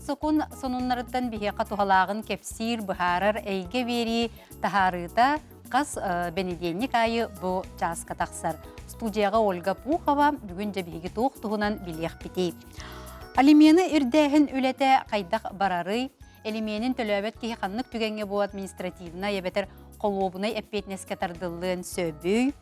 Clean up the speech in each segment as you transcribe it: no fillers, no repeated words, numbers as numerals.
Суут-сокуон сонуннарыттан биһиэхэ туһалааҕын кэпсиир, быһаарар эйгэ биэрии таһаарыыта хас бэнидиэнньик аайы бу чааска тахсар. Студияҕа Ольга Пухова бүгүн дьэ биһиги туох туһунан билиэхпитий. Алимены ирдээһин үлэтэ хайдах барарый? Элимиэнин төлөөбөт киһи ханнык түгэҥҥэ бу административнай эбэтэр холуобунай эппиэтинэскэ тардыллыан сөбүй?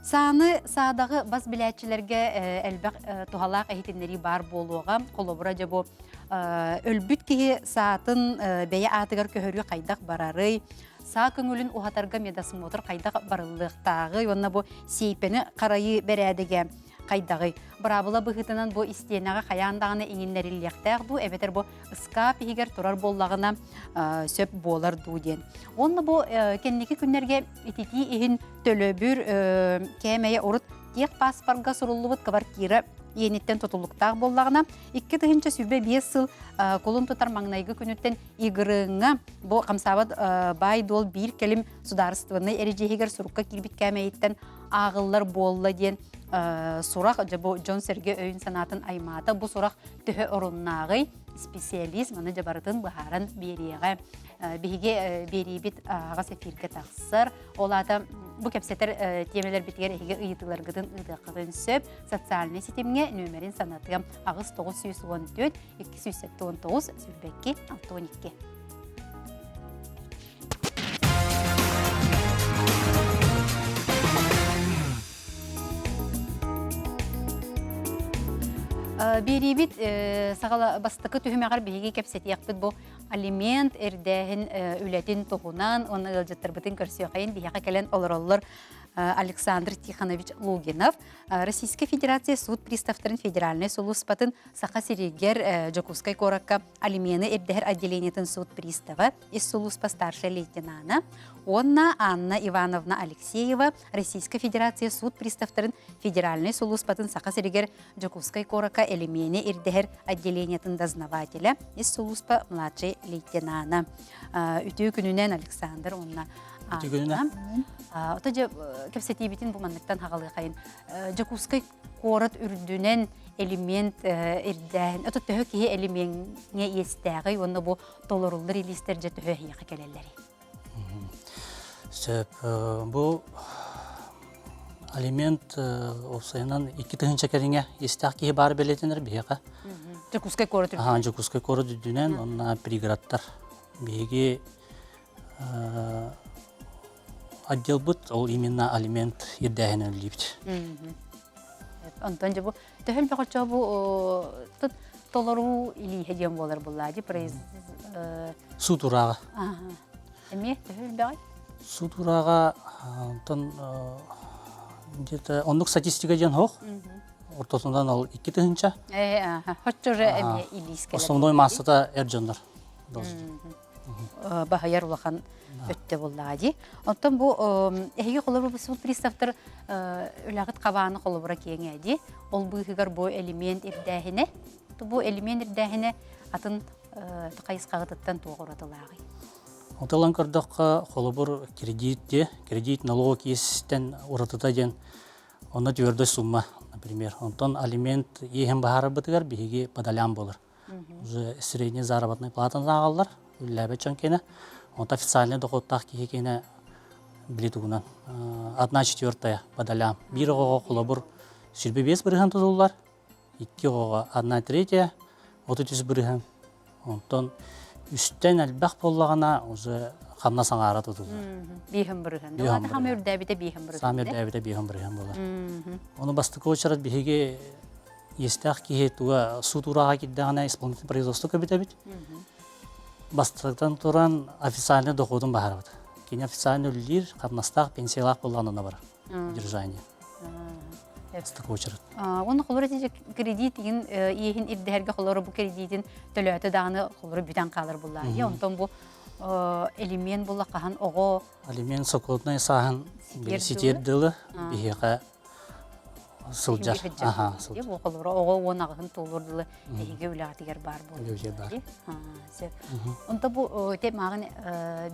Сааны саадаҕы бас билээччилэргэ элбэх туһалаах иһитиннэрии баар буолуоҕа. Холобура, дьэ бу өлбүт киһи саатын бэйэ аатыгар көһөрүү хайдах барарый? Саа көҥүлүн уһатарга медосмотр хайдах барыллыахтааҕый? Уонна бу сиэйпэни харайыы бэрээдэгэ хайдаҕый? Быраабыла быһыытынан бу истиэнэҕэ хайаан даҕаны иҥиннэриллиэхтээх дуу, эбэтэр бу ыскаап иһигэр турар буоллаҕына сөп буолар дуу диэн. Уонна бу кэнники күннэргэ ититии иһин төлөбүр кээмэйэ урут техпаспорга суруллубут квартира иэниттэн тутулуктаах буоллаҕына, 2025 сыл кулун тутар маҥнайгы күнүттэн ИГР-ҥа бу хамсаабат баай-дуол биир кэлим судаарыстыбаннай эридьиэһигэр сурукка киирбит кээмэйиттэн ааҕыллар буолла диэн сурах дьэ бу дьон-сэргэ өйүн-санаатын аймаата. Бу сурах төһө оруннааҕый? Специалист маны дьэ барытын быһааран биэриэҕэ. Биһиги биэриибит аҕас эфиргэ тахсар. Ол аата бу кэпсэтэр тиэмэлэрбитигэр эһиги ыйытыыларгытын ыытыаххытын сөп. Социальнай ситимҥэ нүөмэрин санатыам 8914 279 22 62. Биэриибит саҕала бастакы түһүмэҕэр биһиги кэпсэтиэхпит бу алимент ирдээһин үлэтин туһунан уонна ыалдьыттарбытын көрсүөххэйин биһиэхэ кэлэн олороллор Александр Тихонович Лугинов, Российскай Федерация суут приставтарын федеральнай сулууспатын Саха сиригэр Дьокуускай куоракка алимены ирдэһэр отделениетын суут пристава, ис сулууспа старшай лейтенана уонна Анна Ивановна Алексеева Российскай Федерация суут приставтарын федеральнай сулууспатын Саха сиригэр Дьокуускай куоракка элимиэни ирдэһэр отделениетын дознавателя, ис сулууспа младшай лейтенана. Үтүө күнүнэн Александр уонна Үтүө күнүнэн. Ото дьэ кэпсэтиибитин бу манныктан хагалыахайын. Дьокуускай куорат үрдүнэн элемент ирдээһин. Ото төһө киһи элемеҥҥэ иэстээҕий уонна бу толоруллар илиистэр дьэ төһө эһиэхэ кэлэллэрий? Сөп. Бу алимент уопсайынан 2000 кэриҥэ иэстээх киһи баар бэлиэтэнэр биһиэхэ. Дьокуускай куорат үрдүнэн. Дьокуускай куорат үрдүнэн уонна пригородтар. Биһиги отделбыт ол именно алимент ирдээһинин үлэлиибит. Онтон дьэ бу төһө элбэх оччо бу толоруу илииһэ диэн буолар буллаа дии произ Суут урааҕа. Эмиэ төһө элбэҕий? Суут урааҕа онтон где-то оннук статистика диэн суох. Ортотунан ол 2000. Ээ, оччо уже эмиэ илиис кэлэр. Основной массата эр дьоннор. Баһыйар улахан өттө буоллаҕа дии. Оттон бу эһиги холобур суут приставтар үлэҕит хабааны холобура киэҥэ дии. Ол быыһыгар бу элемент ирдээһинэ, бу элемент ирдээһинэ атын хайысхаҕытыттан туох уратылааҕый? Отылан көрдөххө, холобур кредит диэ, кредит налог иэстэн уратыта диэн онно твердой сумма, например. Онтон алимент иэһин баһаарарбытыгар биһиги по долям буолар. Уже средний заработной платаны ааҕаллар, үллээбэт дьон киэнэ. Онто официальный доходтаах киһи киэнэ били тугунан одна четвертая по долям. Биир оҕоҕо холобур 25 бырыһан тутуллар, икки оҕоҕо одна третья, 33 бырыһан. Онтон үстэн элбэх буоллаҕына уже хамнас аҥаара тутуллар. Бииһин бырыһан. Бииһин Хама үрдээбитэ бииһин бырыһан. Саам үрдээбитэ бииһин бырыһан буолар. Ону бастакы очерат биһиги иэстээх киһи туга суут урааҕа киирдэҕинэ исполнительное производство көбүтэбит. Бастатан туран официальный доходун баһарабыт. Кини официально үлэлиир, хамнастаах, пенсиялаах буоллаҕына барар. Удержание. Бастакы очерат. Уонна холобур ити кредит иһин иэһин ирдэһэргэ холобур бу кредитин төлөөтө даҕаны холобур бүтэн хаалар буллаа. Онтон бу элимиэн буолла хаһан оҕо Алимент сокуоннай сааһын ситиэр дылы биһиэхэ сылдьар. Аха, сылдьар. Бу холобура оҕо 18 туолуор дылы эһиги үлэҕитигэр баар буолар. Сөп. Онто бу те мааҕын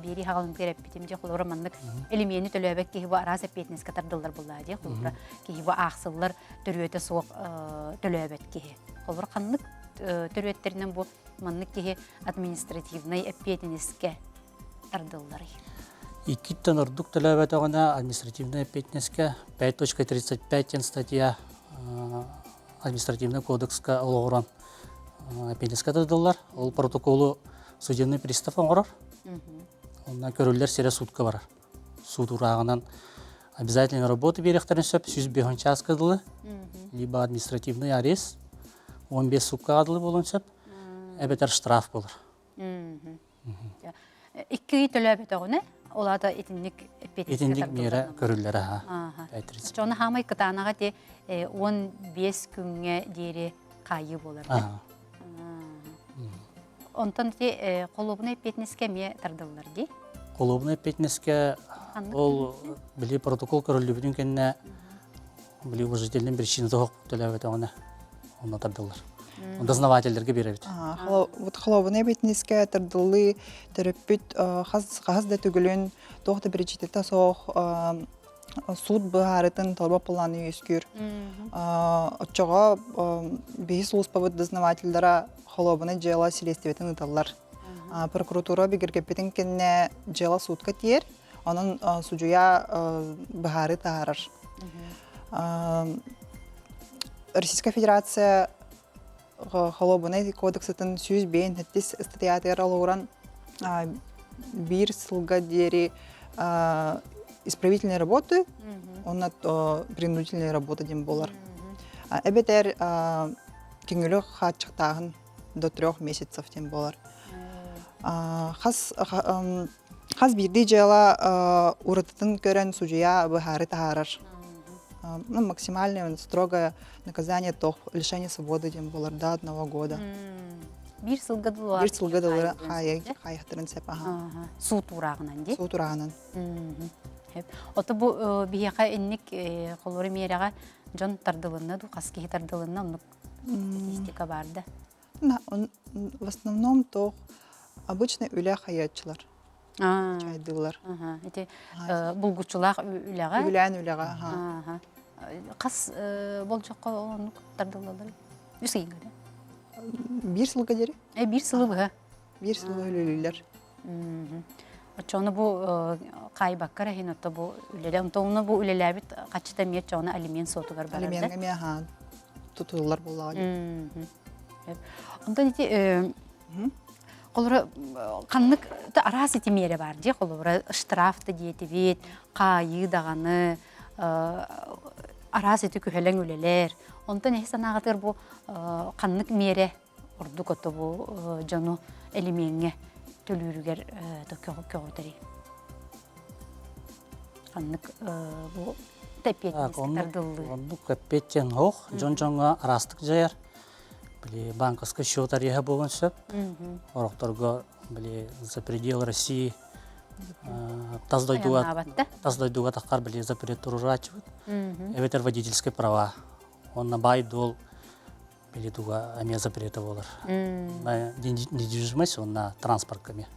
биэри хаҕалын эппитим дьэ холобура маннык элимиэни төлөөбөт киһи бу араас эппиэтинэскэ тардыллар буллаа дии холобура киһи бу аахсыллар төрүөтэ суох төлөөбөт киһи. Холобура ханнык? төрүөттэринэн бу маннык киһи административнай эппиэтинэскэ тардылларый? Иккиттэн ордук төлөөбөтөҕүнэ административнай эппиэтинэскэ 5.35 диэн статья административнай кодекска олоҕуран эппиэтинэскэ тардыллар. Ол протоколу судебный пристав оҥорор. Онно көрүллэр сирэ суутка барар. Суут урааҕынан обязательно работа биэриэхтэрин сөп 105 чааска дылы, либо административный арест 15 сууккаҕа дылы буолуон сөп, эбэтэр штраф болар. Икки ый төлөөбөтөҕүнэ, ол аата итинник эппиэтинэскэ Итинник миэрэ көрүллэр аха. Оччоҕуна хаамай кытаанаҕа ти 15 күҥҥэ диэри хаайыы буолар да. Онтон ити холуобунай эппиэтинэскэ эмиэ тардыллар дии. Холуобунай эппиэтинэскэ ол били протокол көрүллүбүтүн кэннэ били уважительный причина тоһох төлөөбөтөҕүнэ онно тардыллар. Дознавательлерге биэрэбит. Вот холуобунай эппиэтинэскэ тардыллыы төрөппүт хас хас да төгүлүн туох да причината суох суут быһаарытын толору планы үөскүүр. Оччоҕо биһи сулууспабыт дознавателлара холуобунай дьыала силиэстибэтин ыыталлар. Прокуратура бигэргэппитин кэннэ дьыала суутка тиэр, онон судьуйа быһаарыы таһаарар. Российская Федерация холуобунай кодексатын 105 ыстатыйатыгар олоҕуран биир сылга диэри исправительные работы, онно принудительные работы диэн буолар. Эбэтэр көҥүлү хааччахтааһын до 3 месяцев диэн буолар. Хас хас биирдии дьыала уратытын көрөн судьуйа быһаары таһаарар. Ну, максимальное строгое наказание то лишение свободы диэн буолар до одного года. Биир сылга дылы Биир сылга дылы хаайыахтарын сөп аха. Суут уурааҕынан дии. Суут урааҕынан. Ото бу биһиэхэ инник холура миэрэҕэ дьон тардылынна дуу, хас киһи тардылынна, оннук статистика бар да? В основном то обычно үлэ хайааччылар чайдыылар. Ити булгуччулаах үлэҕэ? Үлээн үлэҕэ. Хас болдьоххо оннук тардыллаллар? Үс ыйга да? Биир сылга диэри. Биир сылы быһа. Биир сылы үлэлииллэр. Оччоҕуна бу хаайбакка эрэ иһин ото бу үлэлэ онтоҕуна бу үлэлээбит хаччыта эмиэ оччоҕуна алимент суотугар барар да? Алиментҥа эмиэ аһаан тутуллар буоллаҕа дии. Онтон ити холобура ханнык араас ити миэрэ баар дии холобура штраф да диэтибит хаайыы даҕаны араас ити күһэлэҥ үлэлэр онтон эһи санааҕытыгар бу ханнык миэрэ ордук ото бу дьону элимиэҥҥэ төлүүрүгэр көҕүтэрий ханнык бу тардыллыы оннук эппиэттиэн суох дьон дьоҥҥо араастык дьайар били банковскай счет ареһа буолуон сөп орохторго били за предел России тас дойдуга тас дойдуга таххар били запрет турурааччыбыт эбэтэр водительскай права уонна баай-дуол били туга эмиэ запрета буолар недвижимость уонна транспортка эмиэ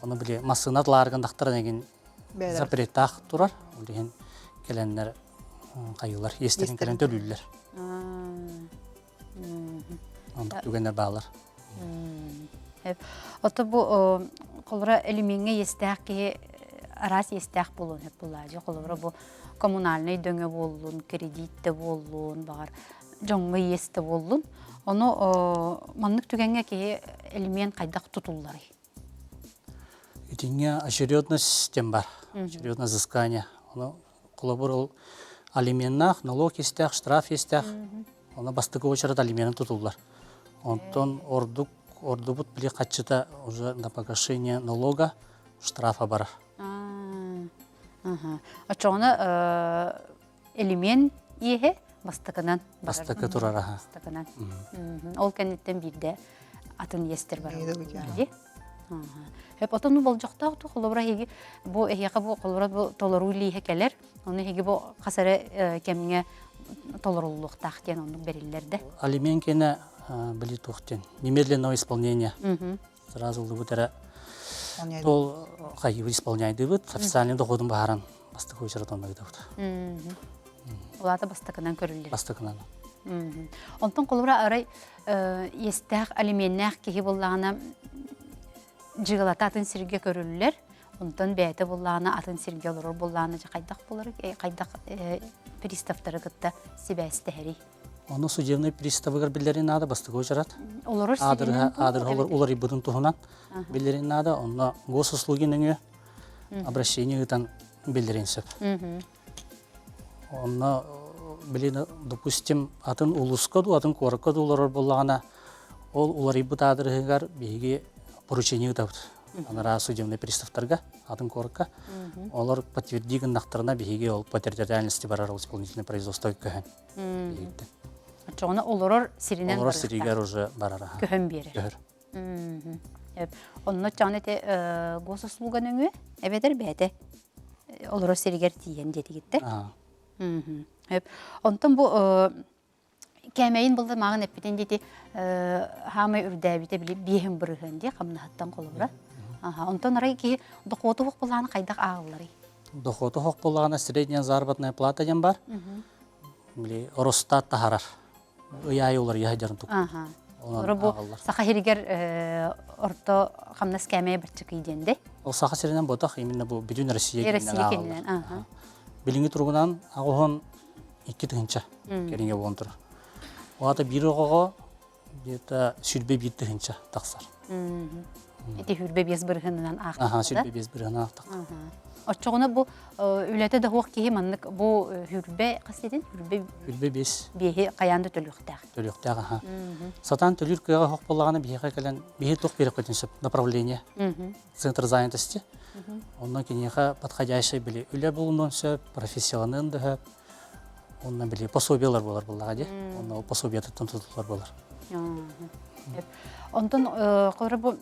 ону били массыына лаарган тахтаран эгин запреттаах турар ол иһин кэлэннэр хайыылар иэстэрин кэлэн төлүүллэр оннук түгэннэр баалар Ото бу холобура элимиҥҥэ иэстээх киһи араас иэстээх буолуон сөп буоллаадьы. Холобура бу коммунальнай дөҥө буоллун, кредит да буоллун, баҕар дьоҥҥо иэс да буоллун. Ону маннык түгэҥҥэ киһи элимиэн хайдах тутулларый? Итинҥэ очередность диэн бар. Очередность взыскания. Ону холобур ол алименнаах, налог иэстээх, штраф иэстээх. Ону бастакы очеред алимены тутуллар. Онтон ордук ордубут били хаччыта уже на погашение налога штрафа барар. Оччоҕуна элимиэн иэһэ бастакынан бастакы турар аха. Бастакынан. Ол кэнниттэн биирдэ атын иэстэр бараллар дии. Хөп отону болдьохтоох ту холобура эһиги бу эһиэхэ бу холобура бу толоруу лииһэ кэлэр. Ону эһиги бу хас эрэ кэмҥэ толоруллуохтаах диэн оннук бэриллэр да. Алимент кэнэ били туох диэн немедленного исполнения. Сразу ыллыбыт эрэ ол хайыбыт исполняйдыбыт официальный доходун баһаран бастакы очередонна ыытабыт. Улаата бастакынан көрүллэр. Бастакынан. Онтон холобура арай иэстээх алименнээх киһи буоллаҕына дьыалата атын сиргэ көрүллэр, онтон бэйэтэ буоллаҕына атын сиргэ олорор буоллаҕына дьэ хайдах буолар, хайдах приставтары кытта сибээстэһэрий? Ону судебный приставыгар биллэрин наада бастакы уочарат. Олорор сиринэн аадырыһа уларыйбытын туһунан биллэрин наада. Онно госуслуги нөҥүө обращение ыытан биллэрин сөп. Онно билин, допустим, атын улууска дуу, атын куоракка дуу олорор буоллаҕына, ол уларыйбыт аадырыһыгар биһиги поручение ыытабыт. Анараа судебный приставтарга, атын куоракка. Олор подтверди гыннахтарына биһиги ол по территориальности барар ол исполнительное производство көһөн. Биһигиттэн. Оччоҕуна олорор сиринэн Олорор сиригэр уже барар. Көһөн биэрэр. Көһөр. Онно оччоҕуна ити госуслуга нөҥүө эбэтэр бэйэтэ олорор сиригэр тиийэн диэтигиттэр. Онтон бу кээмэйин булда мааҕын эппитин диэти хаамай үрдээбитэ били биэһин бырыһыан дии хамнаһыттан холобура. Онтон арай киһи дохуоту хоһ булааны хайдах ааҕылларый? Дохуоту хоһ булаана средняя заработная плата диэн бар. Били Росстат таһарар. Ый аайы уларыйа сылдьарын тук. Онон бу Саха сиригэр орто хамнас кээмэйэ баччыкый диэн де. Ол Саха сиринэн ботах именно бу бүтүн Россия Россия кэннинэн. Билиҥҥи туругунан аҕыһын 2 тыһыынча кэриҥэ буолан турар. Оҕата биир оҕоҕо где-то 21 тыһыынча тахсар. Ити 25 бырыһыанынан аахтах. Аха, 25 бырыһыанынан аахтах. Оччоҕуна бу үлэтэ да суох киһи маннык бу хүрбэ хас дедин? Хүрбэ 25. Биэһи хайаан да төлүөхтээх. Төлүөхтээх, аха. Сатаан төлүүр кыаҕа хоһ буоллаҕына биһиэхэ кэлэн биһи туох биэрэхпитин сөп направление. Центр занятости. Онно киниэхэ подходящий били үлэ булунуон сөп, профессионалын да сөп. Онно били пособиялар буолар буоллаҕа дии. Онно пособиятыттан тутуллар буолар. Онтон холобура бу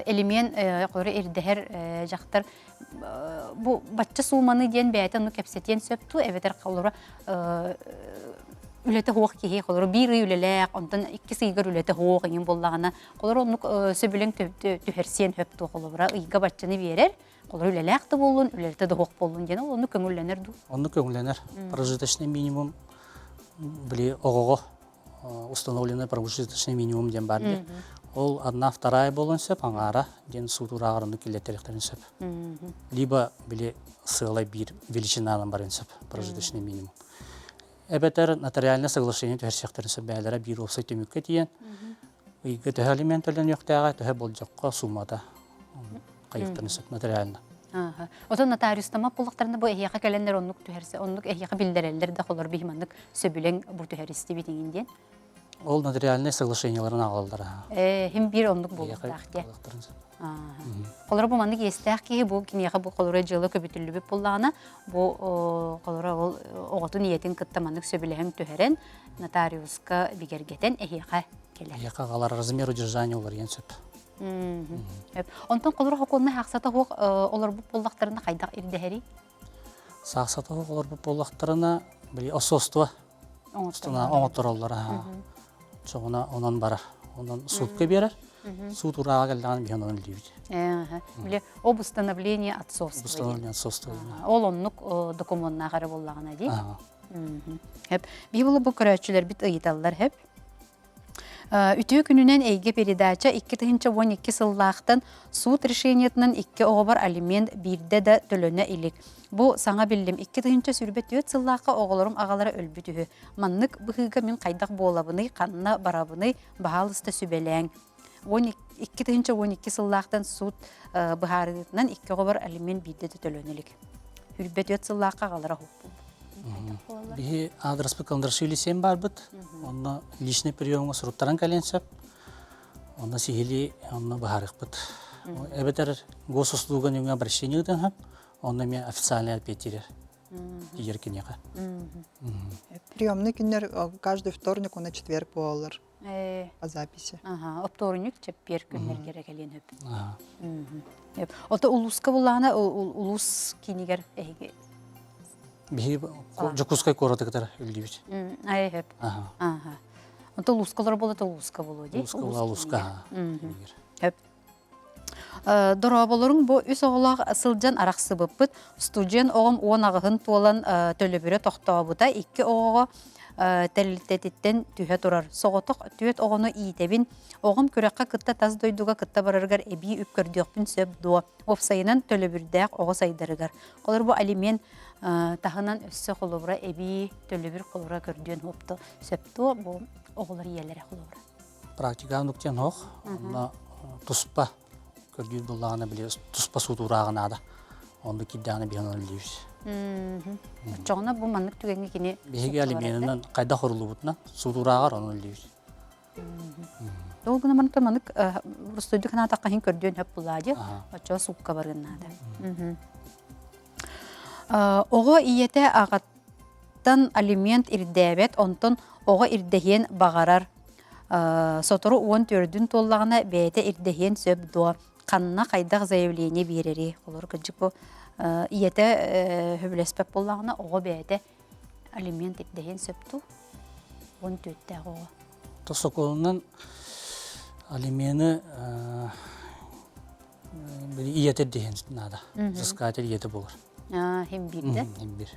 элимиэн холобура ирдэһэр дьахтар бу бачча сууманы диэн бэйэтэ ону кэпсэтиэн сөп туу эбэтэр холобура үлэтэ суох киһи холобура биир ый үлэлээх онтон иккис ыйгар үлэтэ суох иҥин буоллаҕына холобура оннук сөбүлэҥ түһэрсиэн сөп туу холобура ыйга баччаны биэрэр холобура үлэлээх да буоллун үлэлэтэ да суох буоллун диэн ол оннук көҥүллэнэр дуу? Оннук көҥүллэнэр. Прожиточный минимум били оҕоҕо установленный прожиточный минимум диэн баар диye. Ол одна вторая буолуон сөп, аҥаара диэн суут урааҕар киллэттэриэхтэрин сөп. Либо били сыалай биир величинанан барыан сөп прожиточный минимум. Эбэтэр нотариальное соглашение түһэрсиэхтэрин сөп бэйэлэрэ биир уопсай түмүккэ тиийэн ыйга төһө алимент төлөнүөхтээҕэ, төһө болдьоххо суумата хайыахтарын сөп нотариально. Отон нотариустама буоллахтарына бу эһиэхэ кэлэннэр оннук түһэрсе, оннук эһиэхэ биллэрэллэр да холор биһи маннык сөбүлэҥ бу түһэристибит иҥин диэн. Ол нотариальнай соглашениеларын аҕалаллар. Хим биир оннук буолуохтаах диэ. Холоро бу маннык иэстээх киһи бу киниэхэ бу холоро дьыала көбүтүллүбүт буоллаҕына бу холоро ол оҕотун ийэтин кытта маннык сөбүлэһэн түһэрэн нотариуска бигэргэтэн эһиэхэ кэлэр. Эһиэхэ аҕалар размер удержания уларыйан сөп. Онтон холоро хокуоннай хаахсата суох олорбут буоллахтарына хайдах ирдэһэрий? Саахсата суох олорбут буоллахтарына били осуоство оҥоттороллор чоҕуна онон барар. Онон суутка биэрэр. Суут урааҕа кэллэҕинэ биһи онон үллүүбүт. Били об установлении отцовства. Установление отцовства. Ол оннук докумуоннаах эрэ буоллаҕына дии. Хэп. Биһи була бу көрөөччүлэрбит ыйыталлар хэп. Үтүө күнүнэн эйгэ передача 2012 сыллаахтан суут решениетынан икки оҕобор алимент биирдэ да төлөнө илик. Бу саҥа биллим 2024 сыллаахха оҕолорум аҕалара өлбүт үһү. Маннык быһыыга мин хайдах буолабыный, ханна барабыный, баһаалыста сүбэлээҥ. 2012 сыллаахтан суут быһаарыытынан икки оҕобор алимент биирдэ да төлөнө илик. 24 сыллаахха аҕалара уһуппут. Биһи аадырыспыт Кондрашвили сен барбыт. Онно личный приемҥа суруттаран кэлиэн сөп. Онно сиһилии онно быһаарыахпыт. Эбэтэр госуслуга нөҥүө обращение ыытан сөп. Онно эмиэ официальный ответ тиийэр. Тиийэр киниэхэ. Приемный күннэр каждый вторник уонна четверг буолаллар по записи. Ага, оптуорунньук чэппиэр күннэргэр кэлиэн сөп. Ото улууска буллаҕына улуус киинигэр эһиги Биһи Дьокуускай куоратыгар үллүүбүт. Ай хөп. Ага. Ото улууска олор буола улууска буолуо дии. Улууска улууска. Хөп. Дорооболоруҥ бу үс оҕолоох сылдьан арахсыбыппыт. Студент оҕом 18-ын туолан төлөбүрэ тохтообута. Икки оҕоҕо. тэрилтэтиттэн түһэ турар. Соҕотох түөрт оҕону иитэбин. Оҕом күрэххэ кытта тас дойдуга кытта барарыгар эбии үп көрдүөхпүн сөп дуо? Уопсайынан төлөбүрдээх оҕо сайдарыгар. Холобур, бу алимент таһынан өссө холобура эбии төлөбүр холобура көрдүөн сөп дуо? Бу оҕолор ийэлэрэ холобура. Практикаҕа нуктен ох, онно туспа көрдүүр буоллаҕына били туспа суутуурааҕы наада. Онно киирдэҕинэ биһиги онон үлэлиибит. Оччоҕуна бу маннык түгэҥҥэ кини Биһиги алименынан хайдах оруллубутунан суутуурааҕар онон үлэлиибит. Ол гынан баран маннык рустойдук санаатахха иһин көрдүөн сөп буллаа дии. Оччоҕо суукка барыан наада. Оҕо ийэтэ аҕаттан алимент ирдээбэт, онтон оҕо ирдэһиэн баҕарар. Сотору 14-үн туоллаҕына бэйэтэ ирдэһиэн сөп дуо? Ханна хайдах заявление биэрэрий? Холобур, кырдьык бу ийэтэ сөбүлэспэт буоллаҕына, оҕо бэйэтэ алимент ирдэһиэн сөп дуу? 14-тээх оҕо. То сокуонунан алимены ийэтэ диэн наада. Взыскатель ийэтэ буолар. Хим биирдэ? Хим бир.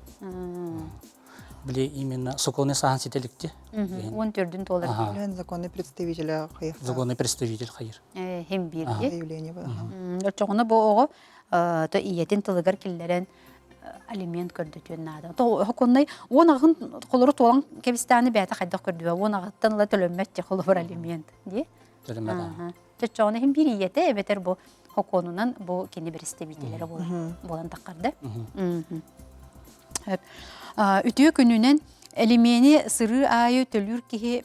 Били именно сокуонный сааһын ситэ иликти. 14-үн туолар. Законный представитель хайыр. Законный представитель хайыр. Хим биирди. Заявление Оччоҕуна бу оҕо то ийэтин тылыгар киллэрэн алимент көрдөтүөн наада. Хокуоннай 10 аҕын холору туолан кэбистэҕинэ бэйэтэ хайдах көрдүбэ 10 аҕыттан ыла төлөммөт дии холобур алимент дии. Төлөммөт. Чоччоҕуна иһин биир ийэтэ эбэтэр бу хокуонунан бу кини бэрэстэбиитэлэрэ буолан таххарда. Үтүө күнүнэн элимиэни сырыы аайы төлүүр киһи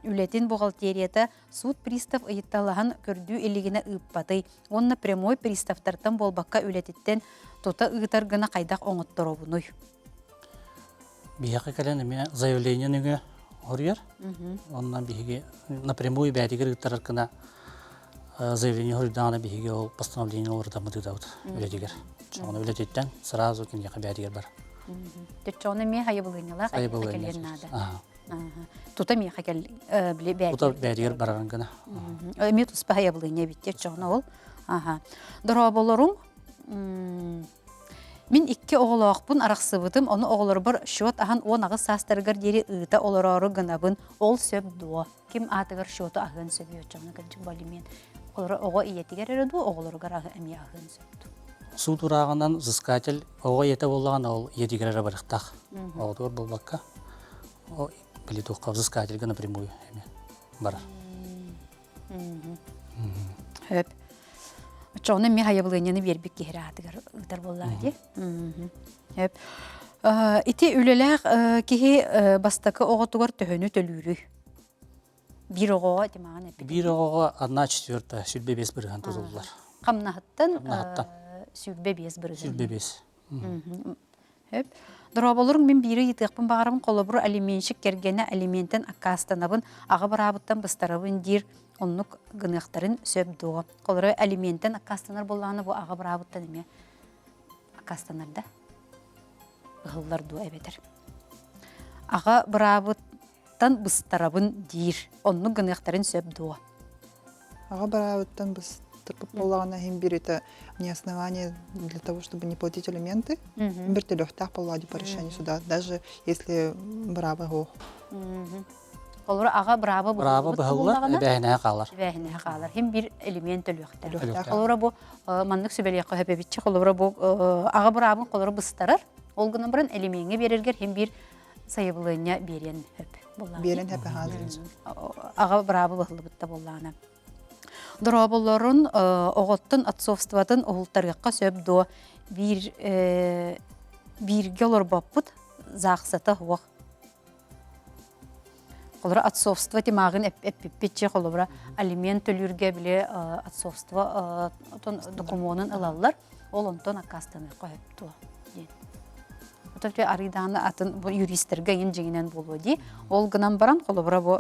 үлэтин бухгалтерията суут пристав ыйытталаһан көрдүү илигинэ ыыппатый уонна прямой приставтартан буолбакка үлэтиттэн тута ыытар гына хайдах оҥотторобунуй? Биһиэхэ кэлэн эмиэ заявление нөҥүө хоруйар. Онно биһиги напрямую бэйэтигэр ыыттарар гына заявление хоруйдаҕына биһиги ол постановление олордаммыт ыытабыт үлэтигэр. Чоҕуна үлэтиттэн сразу киниэхэ бэйэтигэр бар. Төччоҕуна эмиэ хайыбылыанньалаах кэлиэн наада. Тута миэхэ кэл били Тута бэйэтигэр барарын гына. Эмиэ туспа хайабылыанньа эбит чоҕуна ол. Аха. Дорооболоруҥ Мин икки оҕолоохпун арахсыбытым, ону оҕолорбор счет аһан 18 саастарыгар диэри ыыта олороору гынабын, ол сөп дуо? Ким аатыгар счету аһыан сөбүй оччоҕуна кырдьык бу алимент оҕо ийэтигэр эрэ дуу, оҕолоругар эмиэ аһыан сөп дуу? Суут урааҕынан взыскатель оҕо ийэтэ буоллаҕына ол ийэтигэр эрэ барыахтаах. Оҕотугар буолбакка, били туохха взыскательга напрямую эмиэ барар. Хөп. Оччоҕуна эмиэ хайабылыанньаны биэрбит киһи аатыгар ыытар буоллаҕа дии. Хөп. Ити үлэлээх киһи бастакы оҕотугар төһөнү төлүүрүй? Биир оҕоҕо ити маҕан эппит. Биир оҕоҕо 1/4 25 бырыһан тутуллар. Хамнаһыттан 25 бырыһан. 25. Сөп. Дорооболоруҥ мин биири ыйытыахпын баҕарабын холобур алименщик кэргэнэ алиментэн аккаастанабын аҕа быраабыттан быстарабын диир оннук гыныахтарын сөп дуо? Холобура алиментэн аккаастанар буоллаҕына бу аҕа быраабыттан эмиэ аккаастанар да ыһыллар дуо эбэтэр аҕа быраабыттан быстарабын диир оннук гыныахтарын сөп дуо? Аҕа быраабыттан быстарбыт буоллаҕына иһин биир это не основание для того, чтобы не платить алименты. Бир төлөхтөөх буоллаҕа по решению суда, даже если бырааба суох. Холобура аҕа бырааба Бырааба быһыллар, эбээһинэһэ хаалар. Эбээһинэһэ хаалар. Хим бир элемент төлүөхтэр. Холобура бу маннык сүбэлиэххэ сөп эбитчи. Холобура бу аҕа быраабын холобура быстарар. Ол гынан баран элемеҥҥэ биэрэргэр хим бир сайабылыанньа биэриэн сөп буоллаҕа. Биэрэн сөп аһаазыр. Аҕа бырааба быһыллыбытта буоллаҕына. Дорооболорун оҕоттон отцовствотын уһултарыахха сөп дуо? Биир бииргэ олорбоппут заахсата суох. Холобура отцовство тимааҕын эппиппитчи холобура алимент төлүүргэ били отцовство докумуонун ылаллар. Ол онтон аккаастаныахха сөп дуо диэн. Отон арыйдааны атын бу юристергэ иҥин дьиҥинэн буолуо дии. Ол гынан баран холобура бу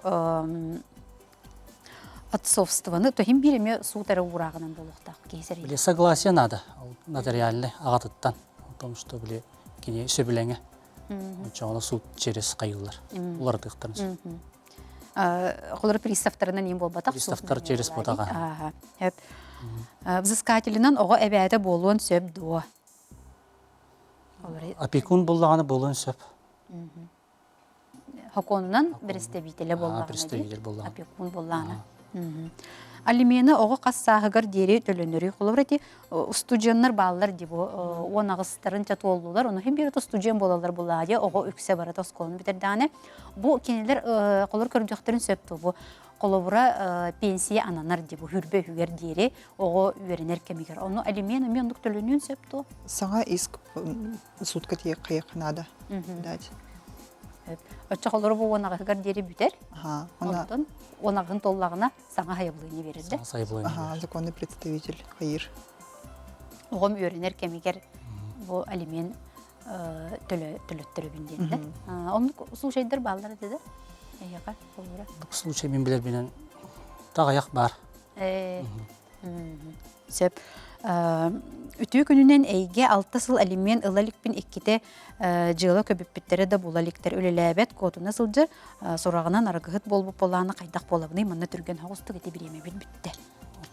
отцовствоны то иһин биир эмиэ суут эрэ уурааҕынан буолуохтаах киһи сэрэйэр. Били согласие надо нотариальный аҕатыттан о том, что били кини сөбүлэҥэ. Оччоҕуна суут через хайыылар уларытыахтарын сөп. Холобура приставтарынан иин буолбатах. Приставтар через буотаҕа. Взыскателинэн оҕо эбээтэ буолуон сөп дуо? Опекун буллаҕына буолуон сөп. Хокуонунан бэрэстэбиитэлэ буоллаҕына Представитель буоллаҕына. Опекун буоллаҕына. Алимена оҕо хас сааһыгар диэри төлөнөрүй? Холобур, ити устудьуоннар бааллар дии бу 18-тарын туоллулар, ону иһин биир устудьуон буолаллар булаа дии, оҕо үксэ барыта оскуоланы бүтэрдэҕинэ, бу кинилэр холобур көрдөхтөрүн сөп дуо бу холобура пенсия ананар дии бу хүрбэ үһүгэр диэри оҕо үөрэнэр кэмигэр. Ону алимент эмиэ оннук төлөнүөн сөп дуо? Саҥа иск сутка тиийиэххэ наада дать. Оччо холору бу 18-ыгар диэри бүтэр. Онтон 18-ын толлаҕына саҥа сайабылыанньа биэрэр да. Ага, законный представитель хайыр. Оҕом үөрэнэр кэмигэр бу алимент төлөттөрөбүн диэн да. Оннук случайдар бааллар этэ да? Эйиэхэ холобура. Случай мин билэрбинэн таҕайах баар. Сөп. Үтүө күнүнэн эйгэ 6 сыл алимент ыла иликпин иккитэ дьыала көбүппүттэрэ да була иликтэр үлэлээбэт куотуна сылдьар сураҕынан арыгыһыт буолбут буоллаҕына хайдах буолабыный манна түргэн соҕустук ити бириэмэбит бүттэ.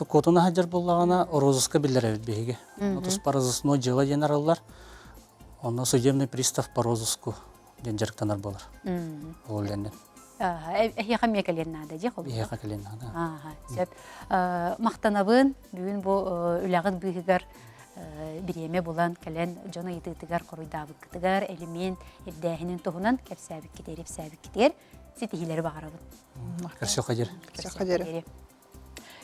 Куотуна сылдьар буоллаҕына розыска биллэрэбит биһиги. Туспа розыскной дьыала диэн арыллар. Онно судебный пристав по розыску диэн дьарыктанар буолар. Ол үлэннэн. Эһиэхэ эмиэ кэлиэн наада дии холбуу. Эһиэхэ кэлиэн наада. Сөп. Махтанабын бүгүн бу үлэҕит быыһыгар бириэмэ булан кэлэн дьон ыйытыытыгар хоруйдаабыккытыгар, элимиэн ирдээһинин туһунан кэпсээбиккитигэр, ипсээбиккитигэр ситиһиилэри баҕарабын. Көрсүөххэ диэри. Көрсүөххэ диэри.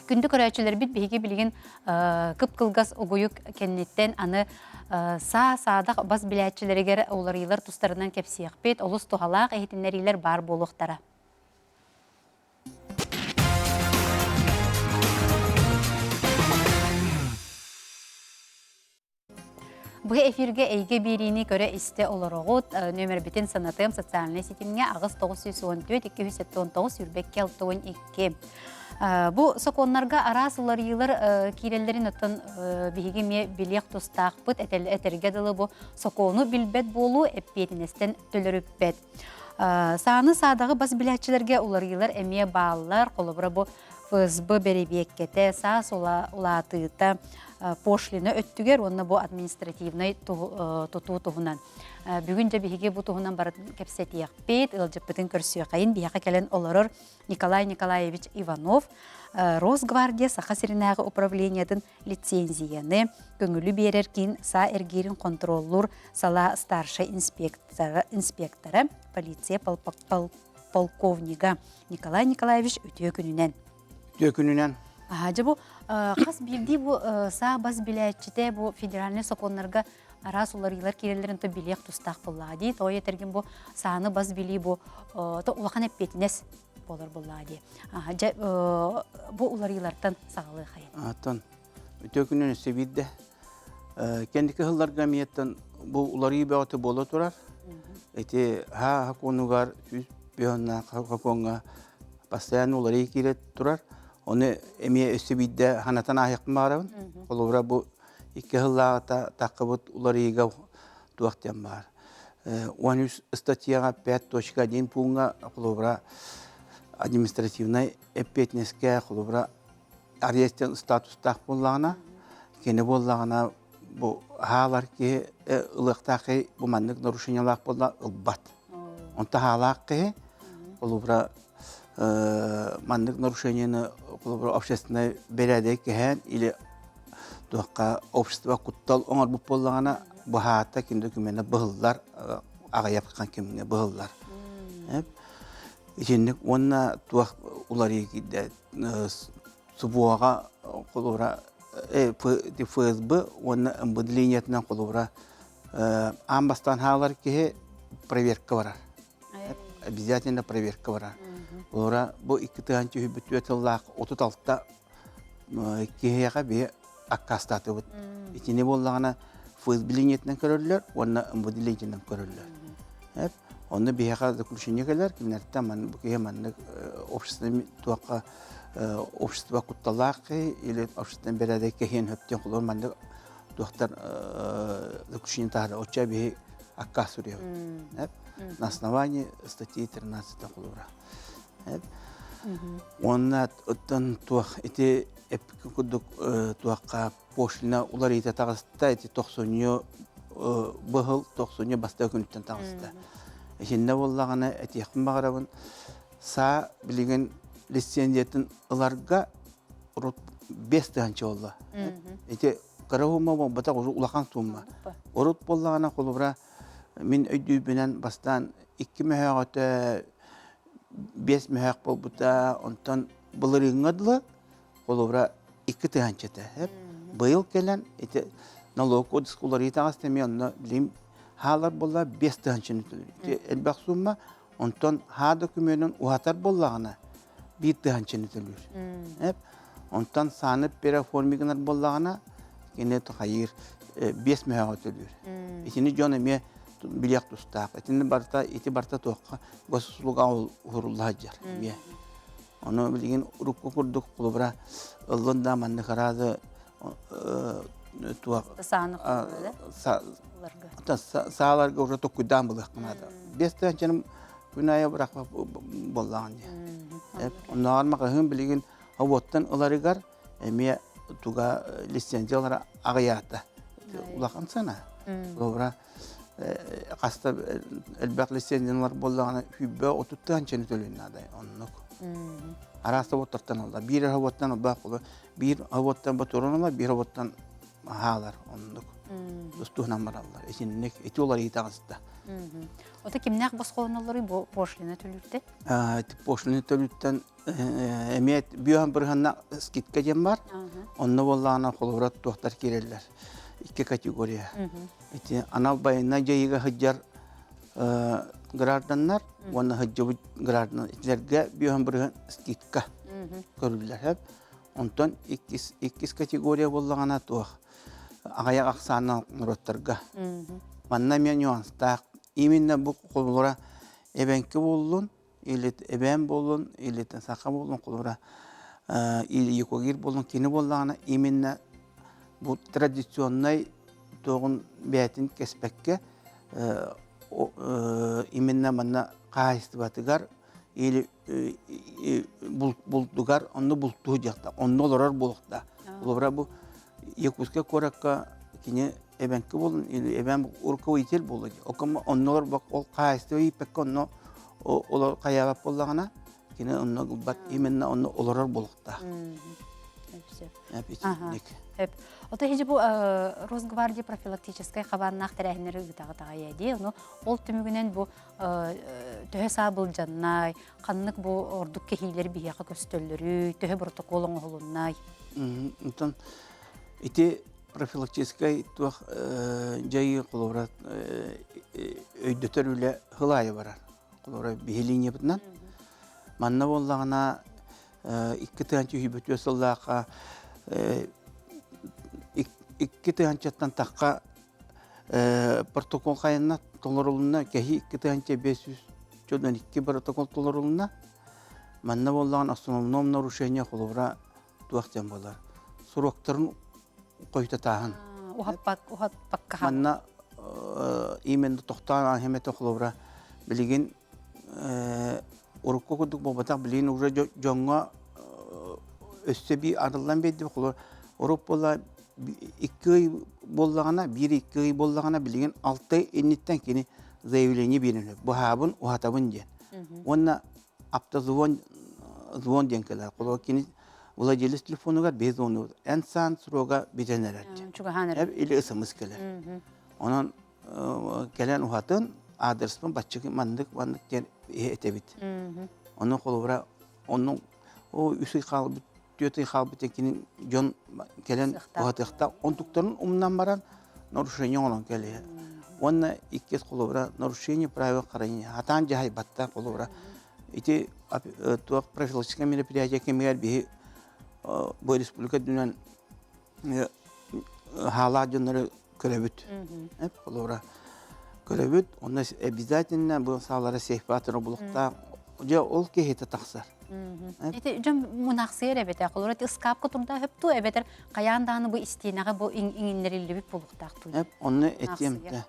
Күндү көрөөччүлэрбит биһиги билигин кып-кылгас угуйук кэнниттэн аны саа-саадах бас билээччилэригэр уларыйыылар тустарынан кэпсиэхпит, олус туһалаах иһитиннэриилэр баар буолуохтара. Бу эфиргэ эйгэ биэриини көрө-истэ олороҕут. Нүөмэрбитин санатыам социальнай ситимҥэ 8 914 279 22 62. Бу сокуоннарга араас уларыйыылар киирэллэрин оттон биһиги эмиэ билиэх тустаахпыт этэргэ дылы бу сокуону билбэт буолуу эппиэтинэстэн төлөрүппэт. Сааны саадаҕы бас билээччилэргэ уларыйыылар эмиэ бааллар. Холобура бу ФСБ бэрэбиэккэтэ, саас улаатыыта, пошлина өттүгэр уонна бу административнай тутуу туһунан. Бүгүн дьэ биһиги бу туһунан барытын кэпсэтиэхпит, ыалдьыппытын көрсүөхэйин. Биһиэхэ кэлэн олорор Николай Николаевич Иванов, Росгвардия Саха сиринээҕи управлениетын лицензияны көҥүлү биэрэр киин саа эргиирин хонтуруоллуур салаа старшай инспектора, инспектора полиция полковнига Николай Николаевич үтүө күнүнэн. Үтүө күнүнэн. Дьэ бу хас биирдии бу саа бас билээччитэ бу федеральнай сокуоннарга араас уларыйыылар киирэллэрин то билиэх тустаах буоллаҕа дии. Тоҕо этэргин бу сааны бас билии бу то улахан эппиэтинэс буолар буоллаҕа дии. Дьэ бу уларыйыылартан саҕалыахайын. Аттан үтүө күнүнэн өссө биирдэ. Кэнники сылларга эмиэттэн бу уларыйыы бөҕөтө буола турар. Ити ха хокуонугар 100 хокуоҥҥа постоянно уларыйыы киирэ турар. Ону эмиэ өссө биирдэ ханатан ааһыахпын баҕарабын. Холобура бу икки сыллааҕыта таххыбыт уларыйыыга туох диэн баар. 13 статьяҕа 5.1 пууҥҥа холобура административнай эппиэтинэскэ холобура арестен статустаах буоллаҕына, кини буоллаҕына бу хаалар киһи ылыахтаах киһи бу маннык нарушениелаах буолла ылбат. Онто хаалаах киһи холобура маннык нарушениены холобура общественнай бэрээдэги кэһээн или туохха общество куттал оҥорбут буоллаҕына быһаата ким докумена быһыллар аҕыйах кимҥэ быһыллар. Итинник уонна туох уларыйыы киирдэ субуоҕа холобура ФСБ уонна МВД линиятынан холобура аан бастаан хаалар киһи проверка барар. Обязательно проверка барар. Холобура бу 2 тыһыынча сыллаах 36 киһиэхэ биһи аккаастаатыбыт. Итини буоллаҕына ФСБ линиятынан көрөллөр уонна МВД линиятынан көрөллөр. Онно биһиэхэ заключение кэлэр, кинилэртэн ман бу киһи маннык общественный туохха общество кутталаах киһи или общественный бэрээдэк киһиэн хөптөн холор маннык туохтар заключение таһаар оччо биһи аккаас суруйабыт. На основании статьи 13 холура. Уонна оттон туох ити эппикин курдук туохха пошлина уларыйыта таҕыста ити тохсунньу быһыл тохсунньу бастакы күнүттэн таҕыста. Итиннэ буоллаҕына этиэхпин баҕарабын, саа билигин лицензиятын ыларга урут 5000 буолла. Ити кыра сумма буолбатах, улахан сумма. Урут буоллаҕына, холобура, мин өйдүүрбүнэн бастаан икки мөһөөҕөтө биэс мөһөөх буолбута, онтон былырыыҥҥа дылы холобура 2000 этэ. Быйыл кэлэн ити налог уларыйыы таҕыста эмиэ онно билим хаалар буолла 5000-ны төлүүр. Ити элбэх сумма, онтон хаа докумуонун уһатар буоллаҕына 1000-ны төлүүр. Онтон сааны переоформи гынар буоллаҕына кини хайыыр биэс мөһөөҕө төлүүр. Итини дьон эмиэ билиэх тустаах. Итини барыта ити барыта туохха госуслуга уһурулла сылдьар эмиэ. Ону билигин урукку курдук холобура ыллын да маннык араазы туох сааларга уже токкуйдаан булыахха наада. 5000-ны күн аайы бырахпат буоллаҕын дии. Оннооҕор маҕаһыын билигин уоттан ыларыгар эмиэ туга лицензиялара аҕыйаата. Улахан сана. Холобура хаста элбэх лицензиялар буоллаҕына сүүрбэ отуттаанчаны төлүүн наада оннук. Араас собуоттартан ылла. Биир собуоттан ылбах биир собуоттан ботурун ылар, биир собуоттан хаалар оннук. Тустуһунан бараллар. Итинник ити уларыйыы таҕыста. Ото кимнээх босхолоноллоруй бу пошлина төлүүртэн? Пошлина төлүүртэн эмиэ бүөһэн бырыһанна скидка диэн бар. Онно буоллаҕына холобура туохтар киирэллэр. Икки категория. Ити анал байыаннай дьайыыга сылдьар гражданнар уонна сылдьыбыт граждан итилэргэ бүөһэн бырыһан скидка көрүллэр. Онтон иккис, иккис категория буоллаҕына туох аҕыйах ахсааннаах норуоттарга. Манна эмиэ нюанстаах. Именно бу холобура эбэҥки буоллун, или эбээн буоллун, или саха буоллун, холобура или юкагир буоллун, кини буоллаҕына именно бу традиционнай туоҕун бэйэтин кэспэккэ именно манна хаһаайыстыбатыгар или бултугар онно бултуу дьахта онно олорор буолуохта холобура бу Якутскай куоракка кини эбэҥки буолун или эбээн руководитель буолла оком онно олорбок ол хаһаайыстыба ииппэккэ онно олор хайаабат буоллаҕына кини онно ылбат именно онно олорор буолуохтаах. Сөп. Ото хiji бу Росгвардия профилактическай хабааннаах тэрээһиннэри ыытаҕыт аҕай дии. Ону ол түмүгүнэн бу төһө саа былдьаннай, ханнык бу ордук кэһиилэр биһиэхэ көстөллөрүй, төһө протокол оҥоһулуннай? Онтон ити профилактическай туох дьайыы холобура өйдөтөр үлэ сыл аайы барар. Холобура биһи линиябытынан. Манна буоллаҕына 2024 сыллаахха 2000-ттан тахха протокол хайанна толорулунна кэһии 2512 протокол толорулунна. Манна буоллаҕына основном нарушение холобура туох диэн буолар суруктарын хойутатааһын. Уһаппак, уһаппакка. Манна именно тохтоон аһымета холобура билигин урукку курдук буолбатах билигин уже дьоҥҥо өссө бии арыллан биэрди холобура урук буолла икки ый буоллаҕына биир икки ый буоллаҕына билигин алта ый инниттэн кини заявление биэрэн быһаабын уһатабын диэн уонна автозвон звон диэн кэлэр. Холобур кини владелец телефонугар биһи звонугар эн саан срога бүтэн эрэр диэн. Чугаһаан эрэр. Или СМС кэлэр. Онон кэлэн уһатын аадырыспын баччык маннык маннык диэн этэбит. Онон холобура оннун о үс ый хаалбыт түөрт ый хаалбыт кини дьон кэлэн уһатыахтаах онтуктарын умнан баран нарушение оҥорон кэлиэ. Уонна иккис холобура нарушение правил хранения хатаан дьаһайбаттар холобура ити туох профилактическое мероприятие кэмигэр биһи бу республика үрдүнэн хаалаах дьоннору көрөбүт. Холобура көрөбүт, онно обязательно бу саалара сейфатора булуктаах дьэ ол киһитэ тахсар. Ити дьон мунаахсыйар эбэтэ, холобура ити ыскаапка турда сөптүү эбэтэр хайаан даҕаны бу истиэнэҕэ бу иҥиннэриллибит буолуохтаах дуу? Онно этиэм этэ.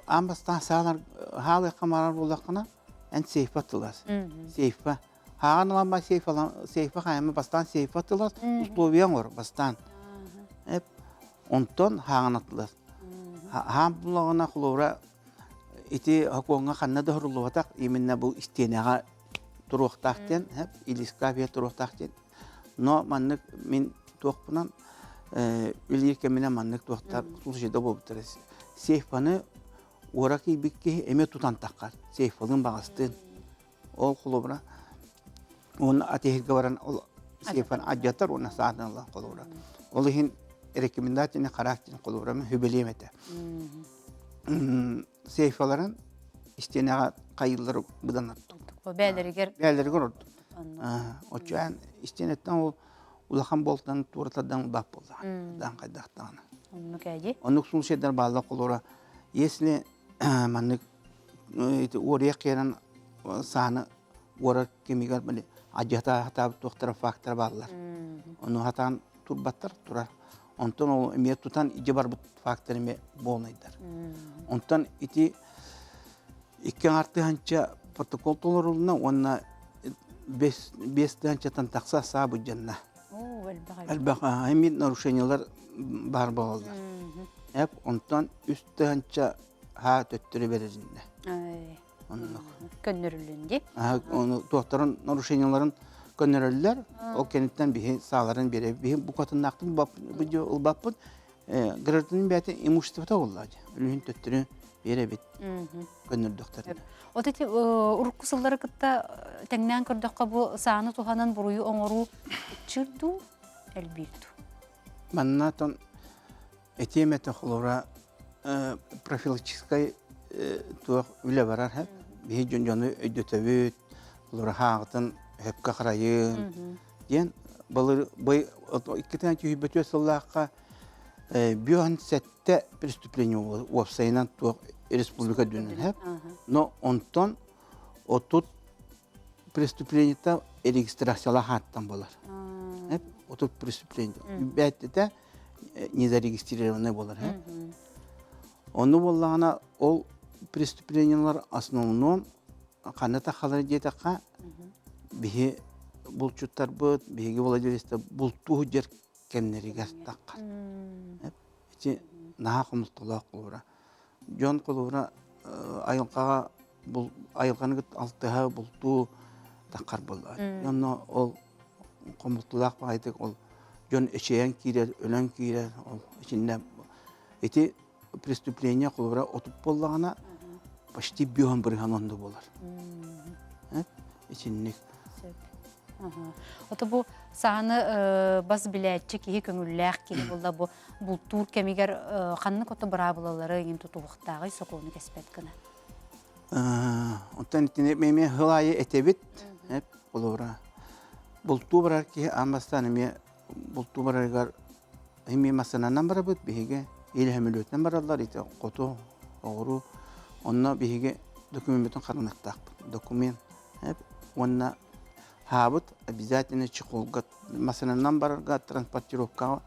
Аан бастаан саалар хаалыахха марар буоллаххына, эн сейфа тылас. Сейфа Хаан ылан сейфа хайама бастаан сейфа тылас, условия оҥор бастаан. Эп онтон хааҕын атылас. Хаан буллаҕына холобура. Ити сокуоҥҥа ханна да оһоруллубатах, именно бу истиэнэҕэ туруохтаах диэн, илискапия туруохтаах диэн. Но маннык мин туохпунан үлэлиир кэминэн маннык туохтар случайда буолбуттар. Сейфаны уора киирбит киһи эмиэ тутан таххар, сейфалыын баҕастыын. Ол холобура уонна атыыһыкка баран ол сейфаны адьатар уонна саатын ылан холобура. Ол иһин рекомендательный характер холобура хүбэлиэм этэ. Сейфаларын истиэнэҕэ хайыыллар быдан ордук. Бээлэригэр Бээлэригэр ордук. Оччоон истиэнэттэн ол улахан буолтан туоратардан баап буоллаҕа. Даан хайдахтаҕына. Оннук эдьи. Оннук случайдар бааллар холобура если маннык ити уоруйах киэрэн сааны уорар кэмигэр били адьата хатаабыт туохтара фактора бааллар. Ону хатаан турбаттар турар. Онтон ол эмиэ тутан ije барбыт фактор эмиэ буолнайдар. Онтон ити икки аҥар протокол толорулунна уонна 5 тыһыынчаттан тахса саа быдьанна. Элбэх эмиэ нарушениялар баар буолаллар. Эп онтон 3 тыһыынча хаа төттөрү берилиннэ. Оннук. Көннөрүллүн ди. Ону туохтарын нарушенияларын көннөрөллөр. Ол кэнниттэн биһи сааларын биэрэ биһи букатыннаахтын ылбаппыт. Гражданин бэйэтин имуществота буолла. Үлүһүн төттөрү биэрэбит. Көннөрдөхтөр. Вот эти урукку сыллары кытта тэҥнээн көрдөххө бу сааны туһанан буруйу оҥоруу ыччыыр элбиир дуу? Манна тон этиэм этэ холобура профилактическай туох үлэ барар һэ. Биһи дьон дьону өйдөтөбүт, холобура хааҕытын хөпкө харайын диэн былыр бый 2024 сыллаахха 57 преступление уопсайынан туох республика дүнүн һэп. Но онтон 30 преступлениета регистрациялаах ааттан болар. 30 преступление. Бэттете незарегистрированный болар. Ону боллаҕына ол преступлениялар основном ханна тахалар диэтэххэ биһи булчуттарбыт, биһиги владелецтэр бултуу дьер кэмнэригэр таххар. Ити наһаа хомолтолоох холобура. Дьон холобура айылҕаҕа айылҕаны кытта алтыһа бултуу таххар буолла. Онно ол хомолтолоох баҕайытык ол дьон эчэйэн киирэр, өлөн киирэр, ол итиннэ ити преступление холобура 30 буоллаҕына почти 50% онно буолар. Итинник. Ото бу сааны бас билээччи киһи көҥүллээх киһи буолла бу бултуур кэмигэр ханнык ото быраабылалары иҥин тутуһуохтааҕый сокуону кэспэт гына? Онтон итини эмиэ сыл аайы этэбит. Холобура бултуу барар киһи аан бастаан эмиэ бултуу барарыгар эмиэ массыынанан барабыт биһиги или сөмөлүөтүнэн бараллар ити хоту оҕуруу онно биһиги докумеммутун хараныахтаахпыт документ уонна хаабыт обязательно чехолга массыынанан барарга транспортировкаҕа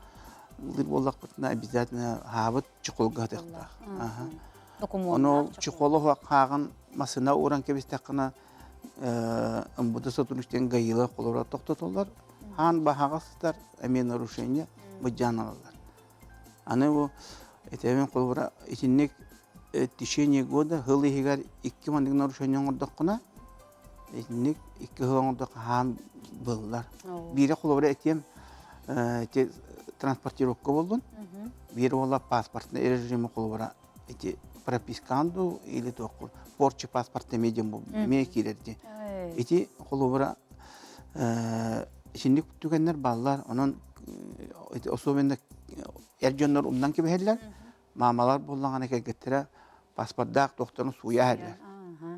ылыр буоллахпытына обязательно хаабыт чехолга сытыахтаах. Ону ол чехолу хааҕын массыына ууран кэбистэххинэ МВД сотрудниктарын ГАИ-лар холоро тохтотоллор. Хаан баһаҕа сытар эмиэ нарушение быдьаан алаллар. Аны бу этэбин холобура итинник в течение года сыл иһигэр икки маннык нарушение оҥордоххуна итинник икки сыл оҥордоххо хаан быллар. Биирэ холобура этиэм ити транспортировка буоллун, биир уола паспортный режима холобура ити пропискаан дуу или туохку порча паспорт эмиэ диэн эмиэ киирэр дии. Ити холобура итинник түгэннэр бааллар. Онон ити особенно эр дьоннор умнан кэбиһэллэр. Маамалар буоллаҕына кэргэттэрэ паспордаах туохтарын сууйа иһэллэр.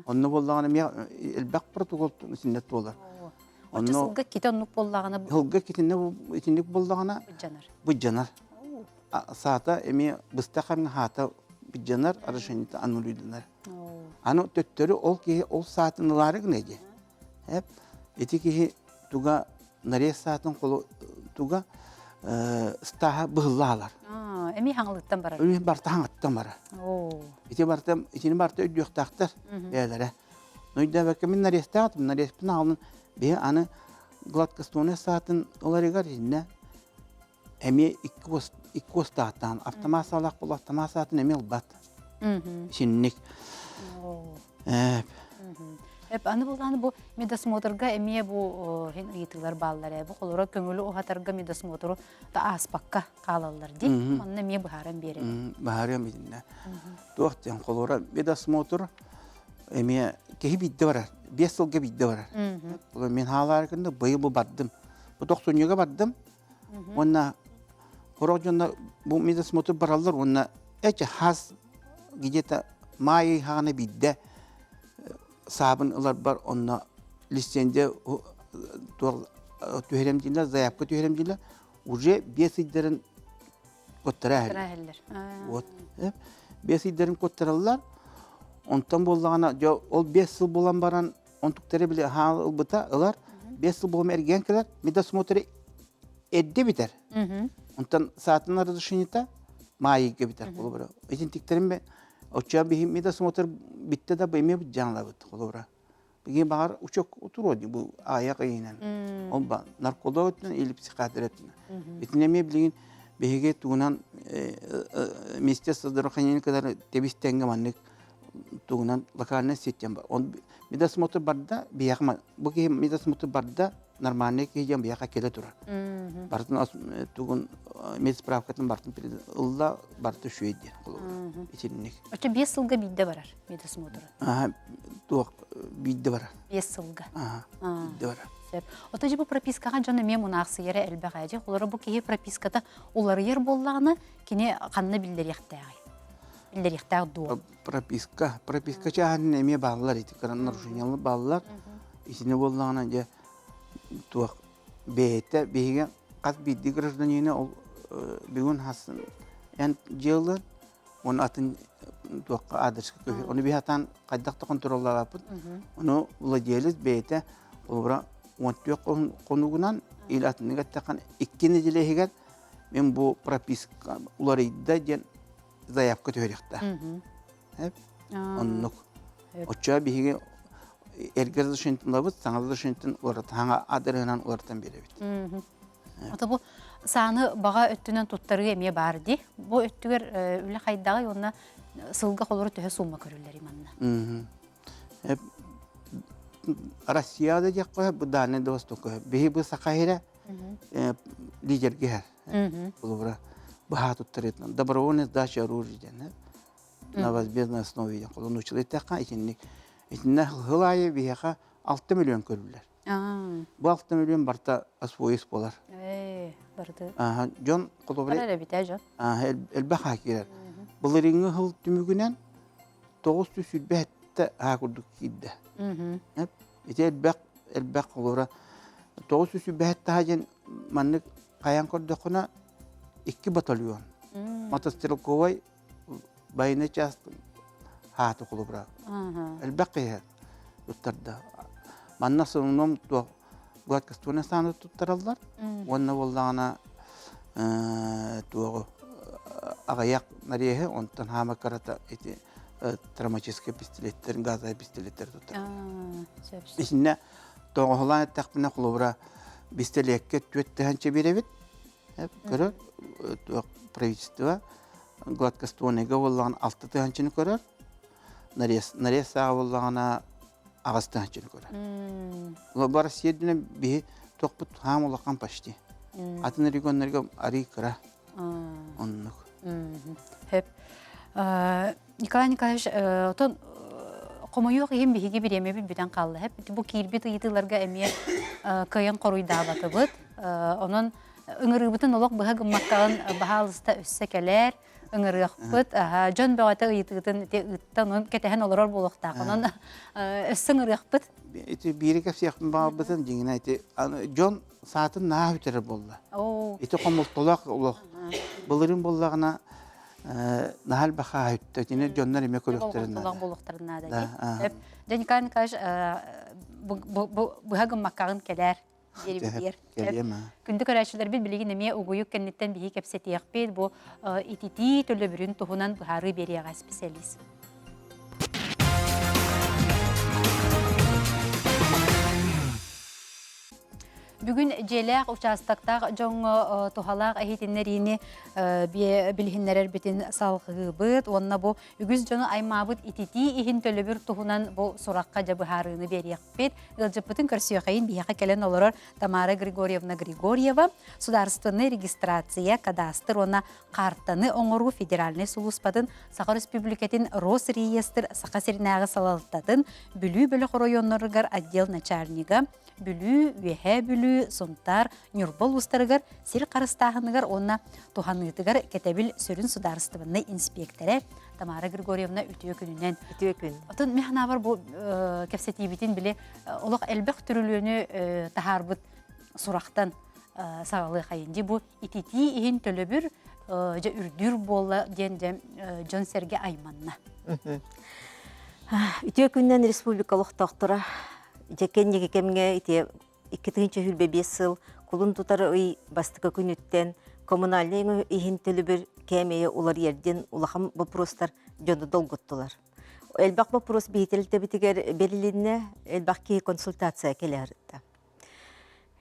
Онно буоллаҕына эмиэ элбэх протокол итиннэ туолар. Онно сылга кити оннук буоллаҕына сылга китинне итинник буоллаҕына быдьанар. Быдьанар. Саата эмиэ быстах кэмҥэ хаата быдьанар, разрешениета аннулюйданар. Аны төттөрү ол киһи ол саатын ылаары гына дии. Эп ити киһи туга нарез саатын холу туга стаха быһыллаалар. Эми хаҥалыттан барар. Эми барта хаҥаттан барар. Ити барта итини барта өйдүөхтаахтар бэйэлэрэ. Өйдөөбөккө мин нарезтаатым, нарезпин аҕалын биһи аны гладкоствольный саатын ыларыгар иннэ эмиэ икки уостаахтаан автомат саалаах буолла автомат саатын эмиэ ылбат. Синник. Эп аны буллааны бу медосмотрга эмиэ бу хин ыйытыылар бааллар ээ. Бу холоро көҥүлү уһатарга медосмотру да ааспакка хаалаллар дии. Манна эмиэ быһааран биэрэр. Быһаарыам итиннэ. Туох диэн холоро медосмотр эмиэ киһи биирдэ барар. 5 сылга биирдэ барар. Ол мин хаалаары гынна быйыл бу бардым. Бу тохсунньуга бардым. Уонна Сорох дьоннор бу медосмотр бараллар уонна эчи хас где-то маай хаҕана биирдэ саабын ыларбар онно лицензия түһэрем дииллэр, заявка түһэрем дииллэр, уже 5 ыйдарын куттара иһэллэр. Вот. 5 ыйдарын куттараллар. Онтон буоллаҕына, дьэ ол 5 сыл буолан баран, онтуктары били хаал ылбыта ылар, 5 сыл буолан эргийэн кэлэр, медосмотры эрдэ бүтэр. Онтон саатын разрешениета маайыга бүтэр холобура. Итинтиктерин оччо биһи медосмотр битте да бу эмиэ дьаҥлабыт холобура. Билигин баҕар учок утуруо дии бу аайах ыйынан. Ол ба нарколог өттүнэн или психиатр өттүнэн. Итини эмиэ билигин биһиги тугунан Министерство здравоохранения кытары тэбис тэҥҥэ маннык тугунан локальный сеть бар. Он медосмотр барда биһиэхэ бу киһи медосмотр барда нормальный киһи диэн биһиэхэ кэлэ турар. Барытын тугун медсправкатын барытын ылла барыта үчүгэй диэн холобура. Итинник. Оччо 5 сылга биирдэ барар медосмотру. Аха туох биирдэ барар. 5 сылга. Аха биирдэ барар. Сөп. Ото бу пропискаҕа дьон эмиэ мунаахсыйара элбэх ээ. Дьэ, холоро бу киһи прописката уларыйар буоллаҕына, кини ханна биллэриэхтээҕий? Биллэриэхтээх дуо? Прописка. Прописка чааһын эмиэ бааллар ити кыра нарушениялар бааллар. Итини буоллаҕына дьэ туох бэйэтэ биһиги хас биирдии гражданины ол бүгүн хас эн дьыалар оны атын туохха аадырыска көһү ону биһи атаан хайдах да контроллаабаппыт ону владелец бэйэтэ холобура 14 хонугунан или атыннык эттэххин 2 неделя иһигэр мен бу прописка уларыйда диэн заявка түһэриэхтээх. Оннук. Оччоҕо биһиги эргэ разрешениетын ылабыт, саҥа разрешениетын уларыта, адрыһынан уларытан биэрэбит. Ото бу сааны баҕа өттүнэн туттарыы эмиэ баар дии. Бу өттүгэр үлэ хайдаҕый уонна сылга холору төһө сумма көрүллэрий манна? Россияда диэххэ бу Дальний да Востокка. Биһи бу Саха сирэ лидергэ иһэр. Холобура, быһаа туттарыытынан добровольная сдача оружия диэн на возмездной основе диэн холонууччулар эттэххэ итинник итиннэ сыл аайы биһиэхэ 6 миллион көрүллэр. Бу 6 миллион барыта освоис буолар. Барыта. Дьон холобура Барар эбит ээ дьон. Элбэх аа киирэр. Былырыыҥҥы сыл түмүгүнэн 927 аа курдук киирдэ. Ити элбэх элбэх холобура 927 таһа диэн маннык хайан көрдөххүнэ икки батальон. Мотострелковай военный часть хааты холобура. Элбэх киһи туттарда. Манна основном туох гладкоствольный сааны туттараллар. Уонна буоллаҕына туоҕу аҕыйах нареһы, онтон хаама кырата ити травматическай пистолеттер, газовай пистолеттер туттар. Итиннэ тоҕоһулаан эттэхпинэ, холобура, бистэлиэккэ түөрт тыһанча биэрэбит. Көрөр, правительство гладкоствольныйга буоллаҕына алта тыһанчаны көрөр, нарез, нарез сааҕа буоллаҕына аҕыс тыһанчаны көрөр. Бу Россия үрдүнэн биһи тохпут хаам улахан почти. Атын регионнарга арый кыра. Оннук. Хөп. Николай Николаевич, отон хомойуох иһин биһиги бириэмэбит бүтэн хаалла. Хөп, бу киирбит ыйытыыларга эмиэ кыайан хоруйдаабатыбыт. Онон ыҥырыыбытын олох быһа гыммаккаҕын баһаалыста өссө кэлээр, ыҥырыахпыт. Дьон бөҕөтө ыйытыытын ити ыытта, онон кэтэһэн олорор буолуохтаах. Онон өссө ыҥырыахпыт. Ити биири кэпсиэхпин баҕарбытым дьиҥинэ ити дьон саатын наһаа бүтэрэр буолла. Ити хомолтолоох олох. Былырыын буоллаҕына наһаа элбэх хаһыытта. Итини дьоннор эмиэ көрүөхтэрин наада. буолуохтарын наада дии. Дьэ Николай Николаевич быһа гыммаккаҕын кэлээр диэри Күндү көрөөччүлэрбит билигин эмиэ угуйук кэнниттэн биһи кэпсэтиэхпит бу ититии төлөбүрүн туһунан быһаарыы биэриэҕэ специалист. Бүгүн дьиэлээх учаастактаах дьоҥҥо туһалаах иһитиннэриини билиһиннэрэрбитин салҕыыбыт уонна бу үгүс дьону аймаабыт ититии иһин төлөбүр туһунан бу сурахха дьэ быһаарыыны биэриэхпит. Ыалдьыппытын көрсүөхэйин биһиэхэ кэлэн олорор Тамара Григорьевна Григорьева, судаарыстыбаннай регистрация, кадастр уонна каартаны оҥоруу федеральнай сулууспатын Саха Өрөспүүбүлүкэтин Росреестр Саха сиринээҕи салалтатын Бүлүү бөлөх оройуоннарыгар отдел начальнига, Бүлүү, Үөһээ Бүлүү, Сунтаар, Ньурба улуустарыгар сир харыстааһыныгар уонна туһаныытыгар кэтэбил сүрүн судаарыстыбаннай инспиэктэрэ Тамара Григорьевна үтүө күнүнэн. Үтүө күн. Отон мин санаабар бу кэпсэтиибитин били олох элбэх түрүлүөнү таһаарбыт сурахтан саҕалыахайын. Дьи бу ититии иһин төлөбүр дьэ үрдүүр буолла диэн дьэ дьон-сэргэ айманна. Үтүө күннэн республика олохтоохторо дьэ кэнники кэмҥэ ити 2025 сыл кулун тутар ый бастакы күнүттэн коммунальнай иһин төлөбүр кээмэйэ уларыйар диэн улахан боппуруостар дьону долгуттулар. Элбэх боппуруос биһитэлтэбитигэр бэрилиннэ, элбэх киһи консультация кэлэ сырытта.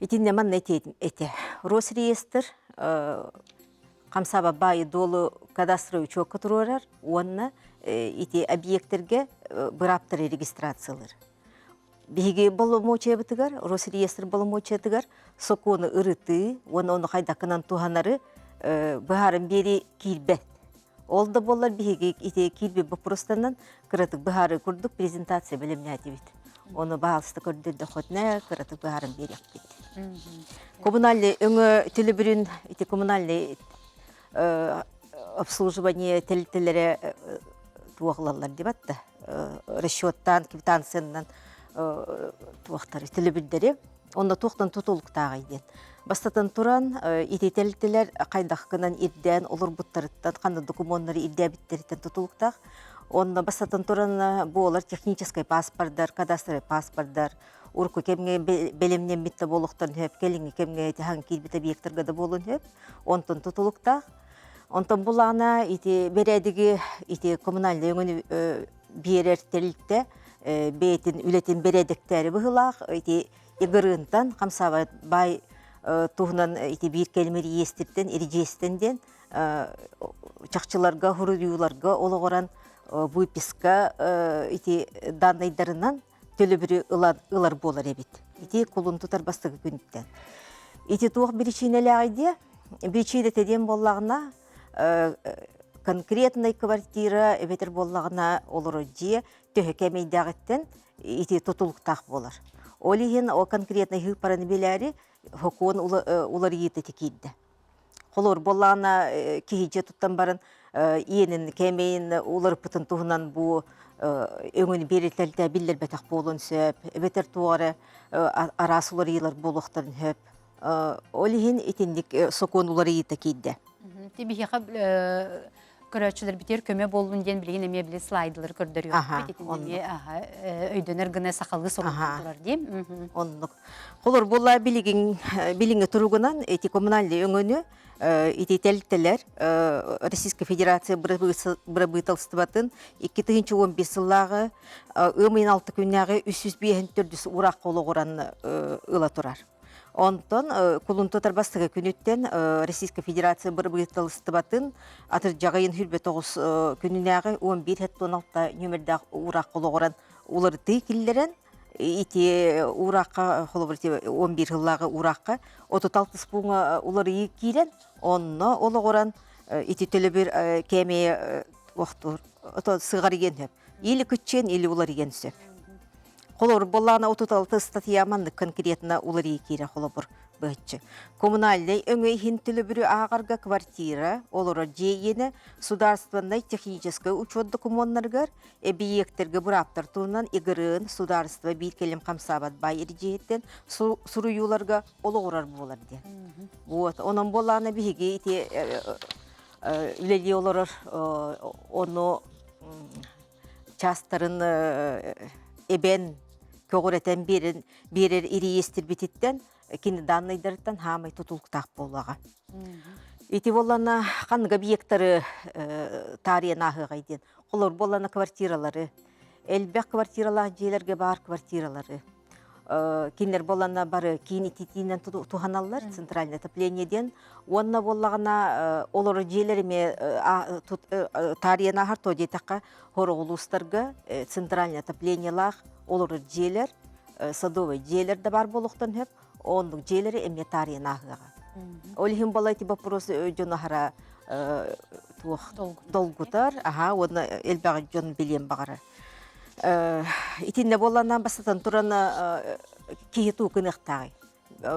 Итиннэ манна этэ. Росреестр хамсаабат баайы-дуолу кадастровый учуокка туруорар уонна ити объектэргэ бырааптары регистрациялыыр. Биһиги боломуочуйабытыгар, Росреестр боломуочуйатыгар сокуону ырытыы уонна ону хайдахынан туһанары быһааран биэрии киирбэт. Ол да буоллар биһиги ити киирбит боппуруостанан кыратык быһаарыы курдук презентация бэлэмнээтибит. Ону баһаалыста көрдөрдөххүтүнэ кыратык быһааран биэриэхпит. Коммунальный өҥө төлөбүрүн ити коммунальный обслуживание тэрилтэлэрэ туох ылаллар диэбэт да расчеттаан квитанциянан туохтары төлөбүрдэри Онно туохтан тутулуктааҕый диэн. Бастатан туран, ити тэрилтэлэр хайдах гынан ирдээн олорбуттарыттан, ханна докумуоннары ирдээбиттэриттэн тутулуктаах. Онно бастатан туран буолар техническай паспордар, кадастровай паспордар, урукку кэмҥэ бэлэмнэммит да буолуохтарын сөп, кэлиҥҥи кэмҥэ ити киирбит объектарга да буолуон сөп. Онтон тутулуктаах. Онтон булаана ити бэрээдэги ити коммунальнай өҥөнү биэрэр тэрилтэ бэйэтин үлэтин бэрээдэктээри быһыылаах ити игырыынтан хамсаабат баай туһунан ити биир кэлим реестртэн реестэн диэн чахчыларга суруйууларга олоҕуран выписка ити даннайдарынан төлөбүрү ылар буолар эбит. Ити кулун тутар бастакы күнүттэн. Ити туох биричиинэлээҕий диэ? Биричиинэтэ диэн буоллаҕына конкретнай квартира эбэтэр буоллаҕына олорор дьиэ төһө кэмэйдээҕиттэн ити тутулуктаах буолар. Ол иһин ол конкретнай ыыппараны билээри сокуон уларыйыыта ити киирдэ. Холобур буоллаҕына киһи дьиэ туттан баран иэнин кээмэйин уларыппытын туһунан бу өҥөнү биэрэллэрэ биллэрбэтэх буолуон сөп, эбэтэр туох эрэ араас уларыйыылар буолуохтарын сөп. Ол иһин итинник сокуон уларыйыыта киирдэ. Ти биһиэхэ көрөөччүлэрбитигэр көмө буоллун диэн билигин эмиэ били слайдылары көрдөрүөхпүт. Итинни эмиэ өйдөнөр гына сахалыы суруллан турар дии. Оннук. Холор буолла билигин билиҥҥи туругунан ити коммунальный өҥөнү ити тэрилтэлэр Российскай Федерация бырабыыталыстыбатын 2011 сыллааҕы ыам ыйын алта күннээҕи 305 уураахха олоҕуран ыла турар. Онтон кулун тутар бастакы күнүттэн Российскай Федерация бырабыыталыстыбатын атырдьах ыйын 29 күнүнээҕи 11 нүөмэрдээх уураахха олоҕуран уларытыы киллэрэн ити уураахха холобур ити 11 сыллааҕы уураахха 36 пууҥа уларыйыы киирэн онно олоҕуран ити төлөбүр кээмэйэ охтуур сыҕарыйыан сөп или кыччыан или уларыйыан сөп Холобур, буоллаҕына 36 ыстатыйа маннык конкретно уларыйыы киирэр холобур быһаччы. Коммунальнай өҥө иһин төлөбүрү ааҕарга квартира, олорор дьиэ иэнэ судаарыстыбаннай техническэй учуот докумуоннарыгар, эбийиэктэргэ бырааптар туһунан ИГРН судаарыстыба биир кэлим хамсаабат баай ирдьиһиттэн суруйууларга олоҕурар буолар диэн. Вот, онон буоллаҕына биһиги ити үлэлии олорор ону чаастарын эбэн көҕүрэтэн биэрэн биэрэр ириэстирбититтэн кини дааннайдарыттан хаамай тутулуктаах буолуоҕа. Ити буоллана ханнык объектары таарыйан ааһыаҕай диэн. Холор буоллана квартиралары, элбэх квартиралаах дьиэлэргэ баар квартиралары. Кинилэр буолланна бары киин ититиинэн туһаналлар, центральное отопление диэн. Уонна буоллаҕына олорор дьиэлэр эмиэ таарыйан ааһар то диэтэххэ сорох улуустарга центральное отоплениелаах олорор дьиэлэр, садовай дьиэлэр да баар буолуохтан сөп. Оннук дьиэлэри эмиэ таарыйан ааһыаҕа. Ол иһин буолла ити вопрос дьону аһара туох долгутар, аһа уонна элбэх дьон билиэн баҕарар. Итиннэ буолланнаан бастатан туран киһи туу гыныахтааҕый.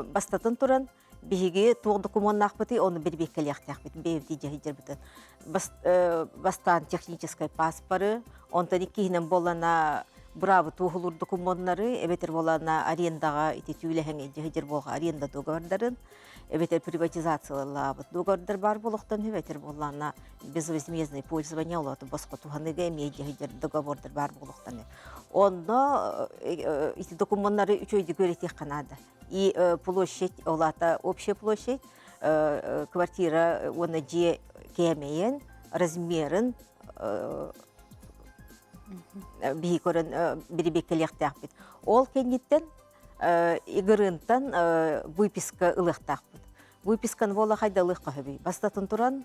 Бастатан туран биһиги туох докумуоннаахпытый ону бирбиэккэлиэхтээхпит бэйэбит дьаһайдьарбытын. Бастаан техническай паспоры, онтон иккиһинэн буоллана быраабы туоһулуур докумуоннары, эбэтэр буоллана арендаҕа ити түүлэһэҥ дьаһайдьар буолга аренда договордарын, эбэтэр приватизациялаабыт договордар баар буолуохтан эбэтэр буоллаана безвозмездное пользование олооту босхо туһаныыга эмиэ дьаһайдьар договордар баар буолуохтан Онно ити докумуоннары үчүгэйдик үөрэтиэххэ наада. И площадь, ол аата общая площадь, квартира уонна дьиэ кээмэйин, размерын биһи көрөн бирибиэккэлиэхтээхпит. Ол кэнниттэн игырынтан выписка ылыахтаахпыт. Выписканы буола хайда ылыахха сөбүй? Бастатан туран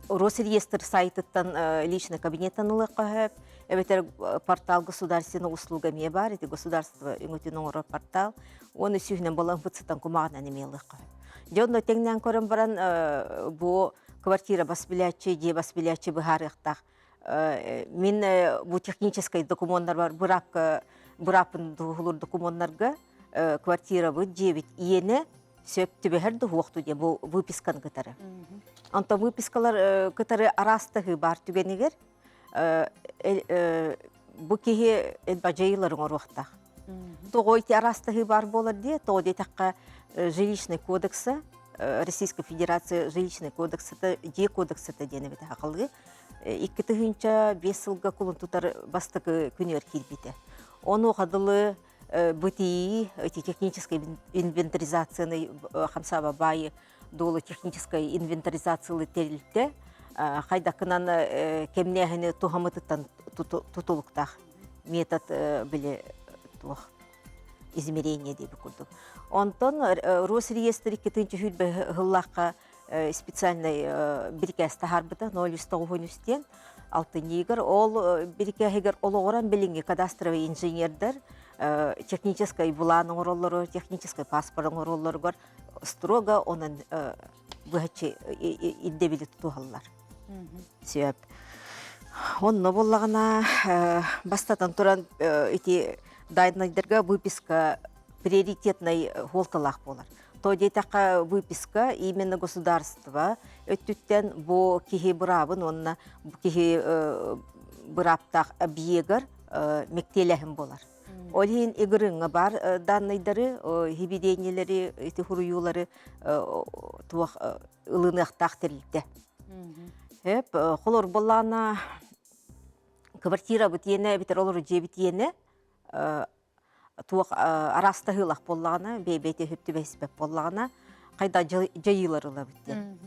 Росреестр сайтыттан личный кабинеттан ылыахха сөп, эбэтэр портал государственных услуг эмиэ баар, ити государство өҥөтүн оҥорор портал. Уонна сүүһүнэн буолан МФЦ-тан кумааҕынан эмиэ ылыахха сөп. Дьэ онно тэҥнээн көрөн баран бу квартира бас билээччи, дьиэ бас билээччи быһаарыахтаах. Мин бу техническай докумуоннарбар быраапка бырааппын туоһулуур докумуоннарга квартирабыт, дьиэбит иэнэ сөп түбэһэр да уһуохту диэн бу выписканы кытары. Онтон выпискалар кытары араастаһыы баар түгэнигэр бу киһи элбэжэйилэр оҥоруохтаах. Тоҕо ити араастаһыы баар буолар диye, тоҕо диэтэххэ жилищный кодекса, Российской Федерация жилищный кодексата, дьиэ кодексата диэн эбит сахалыы 2005 сылга кулун тутар бастакы күнүгэр киирбитэ. Онуоха дылы БТИ, эти технической инвентаризацияны хамсааба баайы дуолу технической инвентаризациялы тэрилтэ хайдакынан кэмнээһини туһамытыттан тутулуктаах метод били туох измерение диэби курдук. Онтон Росреестр 2 сыллаахха специальный бирикээс таһаарбыта 0,9 диэн алтынньыгар ол бирикээһигэр олоҕуран билиҥҥи кадастровый инженердэр техническай былаан оҥороллоро техническай паспорт оҥороллоругар строго онон быһаччы ирдэбили тутуһаллар сөп онно буоллаҕына бастатан туран ити дайнайдарга выписка приоритетнай суолталаах буолар То диэтэххэ выписка именно государство өттүттэн бу киһи быраабын уонна бу киһи бырааптаах объегар мэктиэлэһин буолар. Ол иһин игрыҥҥа баар данныйдары, хибидениелэри, ити хуруйуулары туох ылыныахтаах тэрилтэ. Хөп, холор буоллаана квартирабыт иэнэ эбэтэр олору дьиэбит иэнэ туох араастаһыылах буоллаҕына, бэйбэйте сөп түбэһиспэт буоллаҕына, хайда дьайыылар ылабыт диэн.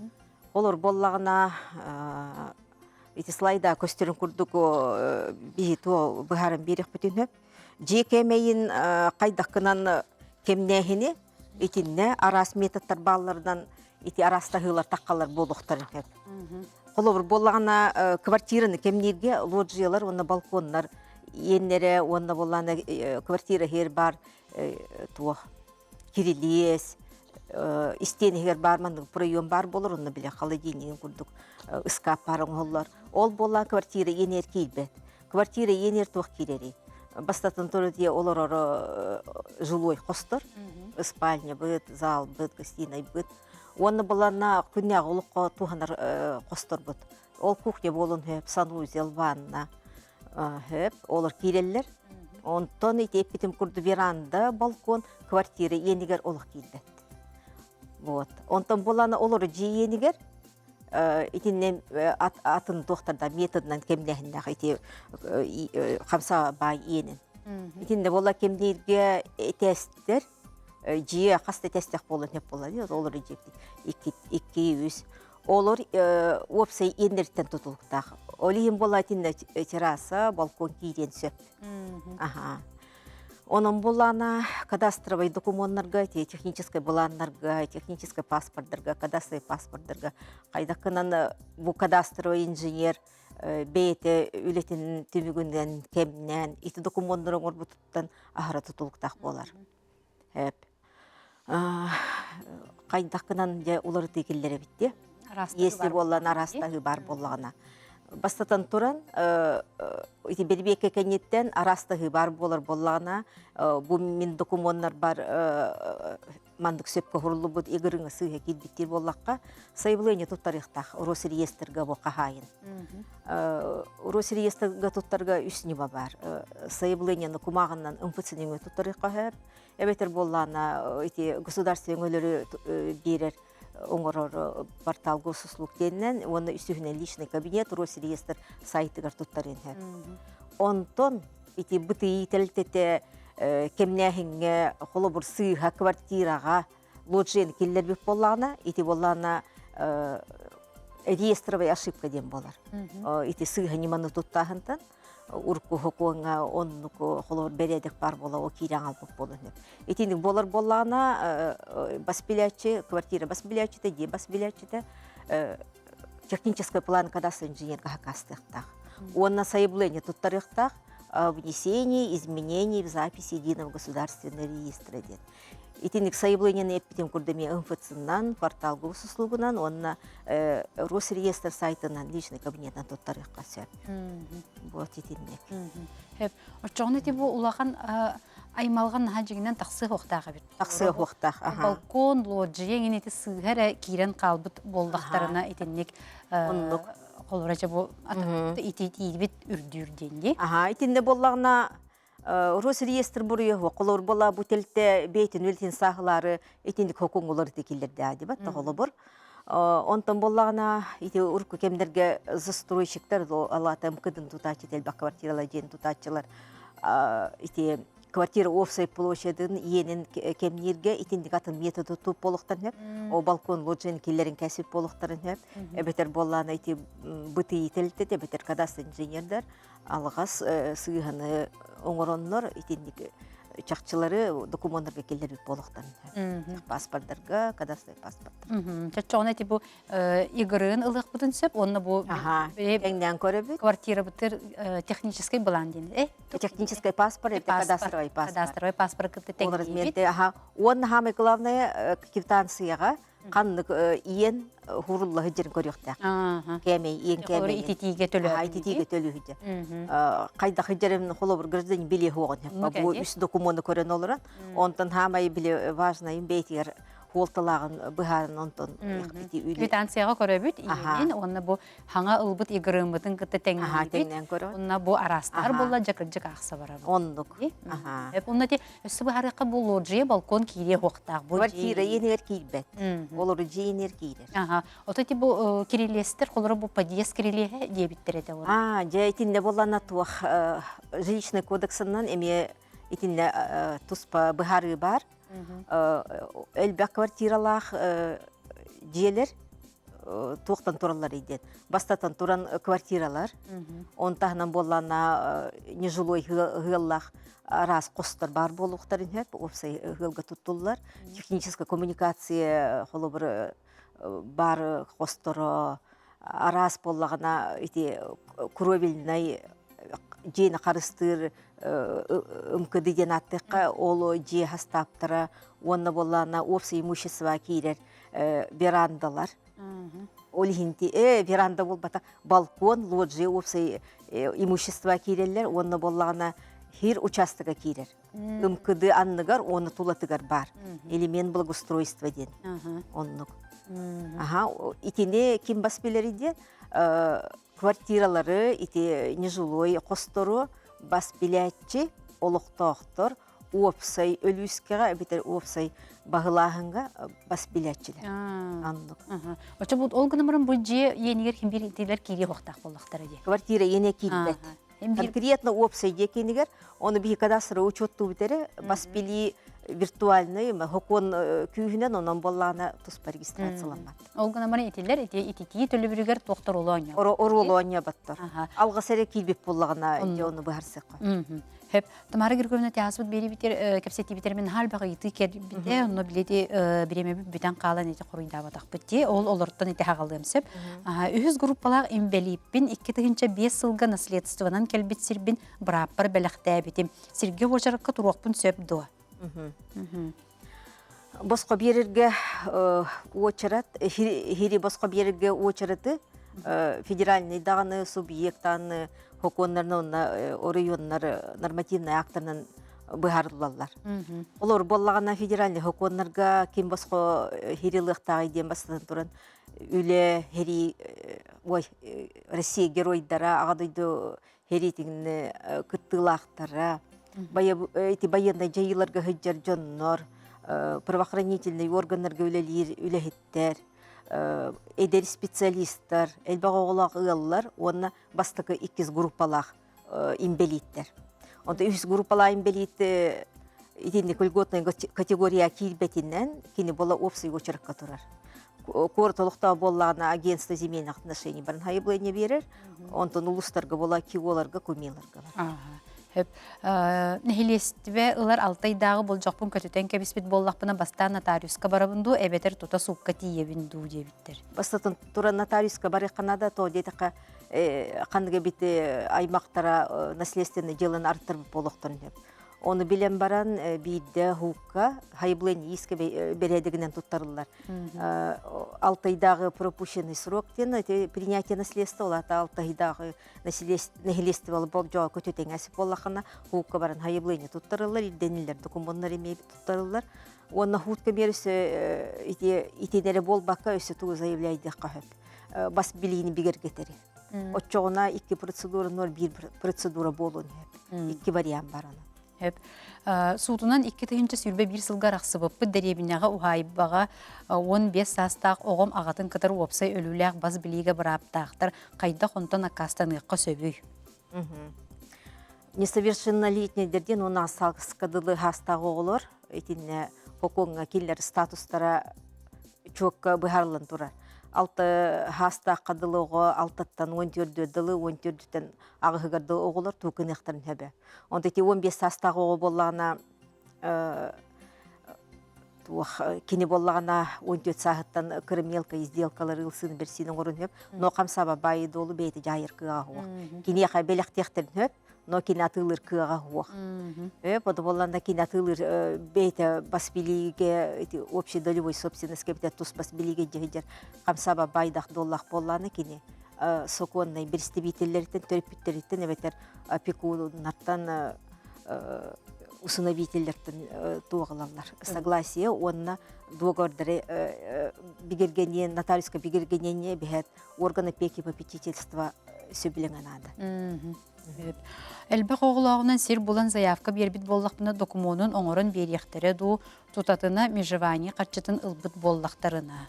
Олор буоллаҕына, ити слайда көстөрүн курдук биһи туо быһааран биэриэхпитин сөп. Дьиэ кээмэйин хайдахкынан кэмнээһини итиннэ араас методтар баалларынан ити араастаһыылар таххалар буолуохтарын сөп. Холобур буоллаҕына, квартираны кэмнииргэ лоджиялар уонна балконнар иэннэрэ уонна буоллаҕына квартира иһигэр баар туох кирилиэс истиэн иһигэр баар маннык проем баар буолар онно бile холодильнигын курдук ыскаап баар оҥоһуллар. Ол буоллаҕына квартира иэнигэр киирбэт. Квартира иэнигэр туох киирэрий? Бастатан туран олороро жилой хостор, спальнябыт, залбыт, гостинайбыт. Уонна баланна күннээҕи олоххо туһанар хосторбут. Ол кухня буолун сөп, санузел, ванна сөп, олор киирэллэр. Онтон ити эппитим курдук веранда, балкон, квартира иэнигэр олох киирбэт. Вот. Онтон булана олору дьиэ иэнигэр итиннэ атын туохтарда методынан кэмнэһиннэх ити хамса баай иэнин. Итиннэ буола кэмнииргэ тестер дьиэ хас да тестэх буолан сөп буолла олор дьиэбит икки үс олор уопсай иэннэриттэн тутулуктаах ол иһин буола итиннэ терраса балкон киириэн сөп аха. Онон булана кадастровай докумуоннарга, техническай былааннарга, техническай паспордарга, кадастровай паспордарга хайдах гынан бу кадастровай инженер бэйэтэ үлэтин түмүгүнэн кэмнээн ити докумуоннары оҥорбутуттан аһара тутулуктаах буолар. Хайдах гынан дьэ уларытыы киллэрэбит дии. Если буоллан араастаһыы баар буоллаҕына. Бастатан туран, ити бэрбиэкэ кэнниттэн араастаһыы баар буолар буоллаҕына, бу мин докумуоннарбар маннык сөпкө уһуруллубут игырыҥа сыыһа киирбиттиир буоллахха, сайабылыанньа туттарыахтаах Росреестрга бу хаһаайын. Росреестрга туттарга үс ньыма баар. Сайабылыанньаны кумааҕынан МФЦ нөҥүө туттарыахха сөп, эбэтэр буоллаҕына ити государство өҥөлөрү биэрэр оҥорор портал госуслуг диэнинэн уонна үсүһүнэн личный кабинет Росреестр сайтыгар туттарыан сөп. Онтон ити бытыйыы тэрилтэтэ кэмнээһиҥҥэ холобур сыыһа квартираҕа лоджияны киллэрбит буоллаҕына ити буоллаҕына реестровая ошибка диэн буолар. Ити сыыһа ньыманы туттааһынтан урукку сокуоҥҥа оннук холобур бэрээдэк баар буола ол киирэн хаалбыт буолуон сөп. Итинник буолар буоллаҕына бас билээччи, квартира бас билээччитэ, дьиэ бас билээччитэ технический план кадастр инженерга хакаастыахтаах. Уонна сайабылыанньа туттарыахтаах внесение изменений в запись единого государственного реестра диэн. Итинник сайабылыанньаны эппитим курдук эмиэ МФЦ-нан, портал госуслугунан уонна Росреестр сайтынан личный кабинетынан туттарыахха сөп. Вот итинник. Сөп. Оччоҕуна ити бу улахан аймалҕан наһаа дьиҥинэн тахсыах уохтаах эбит. Тахсыах уохтаах. Балкон, лоджия иҥин ити сыыһа эрэ киирэн хаалбыт буоллахтарына итинник Оннук. Холобура дьэ бу итиитиибит үрдүүр диэн дии. Аха, итиннэ буоллаҕына Росреестр буруйа холобур буола бу телте бэйтин үлтин саахылаары итинник хокуҥулар ити киллэрдээ дибат холобур. Онтон боллаҕына ити урукку кэмнэргэ застройщиктар алаатам кыдын тутааччы элбэх квартиралар диэн тутааччылар ити квартира уопсай площадын иэнин кэмнииргэ итинник атын методу туп буолуохтарын сөп. О балкон лоджияны киллэрин кэсип буолуохтарын сөп. Эбэтэр буоллаана ити бытыйы тэлтет эбэтэр кадастр инженердер алҕас сыыһаны оҥороннор итинник чахчылары докумуоннарга киллэрбит буолуохтарын паспордарга кадастровый паспорт Чоччоҕуна ити бу игрын ылыахпытын сөп уонна бу тэҥнээн көрөбүт квартирабытыр технический былаан диэн э технический паспорт это кадастровый паспорт кадастровый паспорт кытта тэҥниибит уонна самое главное квитанцияҕа ханнык иэн хурулла сылдьарын көрүөхтээх. Кээмэй, иэн кээмэй. Ититиигэ төлөө. Ититиигэ төлүүһүдэ. Хайдах сылдьарын холобур гражданин билиэ хуоҕун. Бу үс докумуону көрөн олорон, онтон хаамай били важнайын бэйтигэр хуолталааҕын быһааран онтон Квитанцияҕа көрөбүт иэнин уонна бу хаҥа ылбыт игрыммытын кытта тэҥниибит. Онно бу араастар буолла дьакырдьык аахса барабыт. Оннук. Онно ти өссө быһаарыахха бу лоджия балкон киириэ хуохтаах. Бу квартира иэнигэр киирбэт. Олору дьиэ иэнигэр киирэр. Аха. Ото ти бу кирилиэстэр холоро бу подъезд кирилиэһэ диэбиттэр этэ. Аа, дьэ итиннэ буоллана туох жилищный кодексынан эмиэ итиннэ туспа быһаарыы бар. Элбэх квартиралаах дьиэлэр туохтан тураллар диэн. Бастатан туран квартиралар, он таһынан буоллаана нежилой ыаллаах араас хостор баар буолуохтарын сөп, уопсай ыалга туттуллар. Техническая коммуникация холобур баар хосторо араас буоллаҕына ити кровельнай дьиэни харыстыыр МКД диэн ааттыахха ол дьиэ хастааптара уонна буоллаана уопсай имущество киирэр верандалар. Ол иһин веранда буолбата балкон, лоджия уопсай имущество киирэллэр уонна буоллаҕына хир участока киирэр. МКД анныгар уонна тулатыгар бар. Элемент благоустройства диэн. Оннук. Аха, итини ким бас билэр диэн квартиралары ити нежилой хостору бас билээччи олохтоохтор уопсай өлүүскэҕэ эбэтэр уопсай баһылааһыҥҥа бас билээччилэр. Оннук. Оччо бу ол гынан баран бу дьиэ иэнигэр ким биир итилэр киириэ уохтаах буоллахтара дии. Квартира иэнэ киирбэт. Конкретно уопсай дьиэ киинигэр, ону биһи кадастровый учуоттуубут эрэ, бас билии виртуальный хокуон күүһүнэн онон буоллаҕына туспа регистрацияламмат. Ол гынан баран итилэр ити ититии төлөбүрүгэр туохтар оруолу Оруолу оонньооботтор. Алҕас эрэ киирбит буоллаҕына дьэ ону быһарсыахха. Хөп. Тамара Григорьевна тяаспыт биэрибитер кэпсэтиибитер мин хаал баҕайытыы кэлбитэ, онно билети бириэмэбит бүтэн хаалан ити хоруйдаабатахпыт дии. Ол олортон ити хаҕалыам сөп. Үһүс группалаах инбэлииппин 2005 сылга наследствонан кэлбит сирбин бырааппар бэлэхтээбитим. Сиргэ уочаракка туруохпун сөп дуо? Босхо биэрэргэ уочарат, хири босхо биэрэргэ уочараты федеральный даҕаны субъектааны хокуоннарына уонна оройуоннар нормативнай актарынан быһаарыллаллар. Олор буоллаҕына федеральный хокуоннарга ким босхо хири ылыахтааҕый диэн бастатан туран үлэ хири ой Россия геройдара аҕа дойду сэриитин кыттыылаахтара, ити байыаннай дьайыыларга сылдьар дьоннор, правоохранительнай органнарга үлэлиир үлэһиттэр, эдэр специалистар, элбэх оҕолоох ыаллар уонна бастакы иккис группалаах инбэлииттэр. Онто үһүс группалаах инбэлиит итинник льготная категория киирбэтинэн кини буола уопсай уочаракка турар. Куорат олохтоох буоллаҕына агентство земельных отношений баран хайыбыанньа биэрэр, Онтон улуустарга буола киоларга, кумиларга бар. Хөп. Нэһилиэстибэ ылар алтайдааҕы болдьохпун көтүтэн кэбиспит буоллахпына бастаан нотариуска барабын дуу, эбэтэр тута суукка тиийэбин дуу диэбиттэр. Бастатан туран нотариуска барыахха наада, то диэтэххэ ханнык эбит аймактара наследственный дьыаланы арыттарбыт буолуохтарын сөп. Ону билэн баран биирдэ һуукка хайыблыан иискэ бэрээдэгинэн туттарыллар. Алтайдааҕы пропущенный срок диэн ити принятие наследства ол аата Алтайдааҕы нэһилиэстибэ болдьоҕо көтүтэҥэс буоллахына һуукка баран хайыблыанньа туттарыллар, ирдэниллэр докумуоннар эмиэ туттарыллар. Уонна һуутка биэр өссө ити итинэрэ буолбакка өссө тугу заявляйдыахха сөп. Бас билиини бигэргэтэри. Оччоҕуна икки процедура ноль биир процедура буолуон сөп. Икки вариант бар аны. Сөп. Суутунан 2021 сылга арахсыбыппыт дэриэбинэҕэ уһаайбаҕа 15 саастаах оҕом аҕатын кытары уопсай өлүүлээх бас билиигэ бырааптаахтар. Хайдах онтон аккаастаныахха сөбүй? Несовершеннолетнийдэр диэн уонна сааска дылы хаастаах оҕолор итиннэ хокуоҥҥа киллэр статустара чуокка быһаарыллан турар. Алта хаастаахха дылы оҕо алтаттан 14 дылы, 14-тэн аҕыһыгар дылы оҕолор туукыныахтарын сөбө. Онто ити 15 саастаах оҕо буоллаҕына туох кини буоллаҕына 14 сааһыттан кыра мелкая сделкалары ылсыын бэрсиин оҥорун сөп. Но хамсаба баайы дуолу бэйэтэ дьаайар кыаҕа суох. Киниэхэ бэлэхтиэхтэрин сөп, но кини атыылыыр кыаҕа суох. Э, буолланда кини атыылыыр бэйэтэ бас билиигэ ити общей долевой собственность эбэтэр тус бас билиигэ дьиһидэр хамсаба байдах дуоллаах буоллаана кини сокуоннай представителлэриттэн төрөппүттэриттэн эбэтэр опекуннартан усыновителлэртэн туох ылаллар согласие уонна договордары бигэргэниэн нотариуска бигэргэниэнне биһэт орган опеки попечительства сөбүлэҥэ наада. Элбэх оҕолооҕунан сир булан заявка биэрбит буоллахпына докумуонун оҥорон биэриэхтэрэ дуу, тутатына межевание харчытын ылбыт буоллахтарына.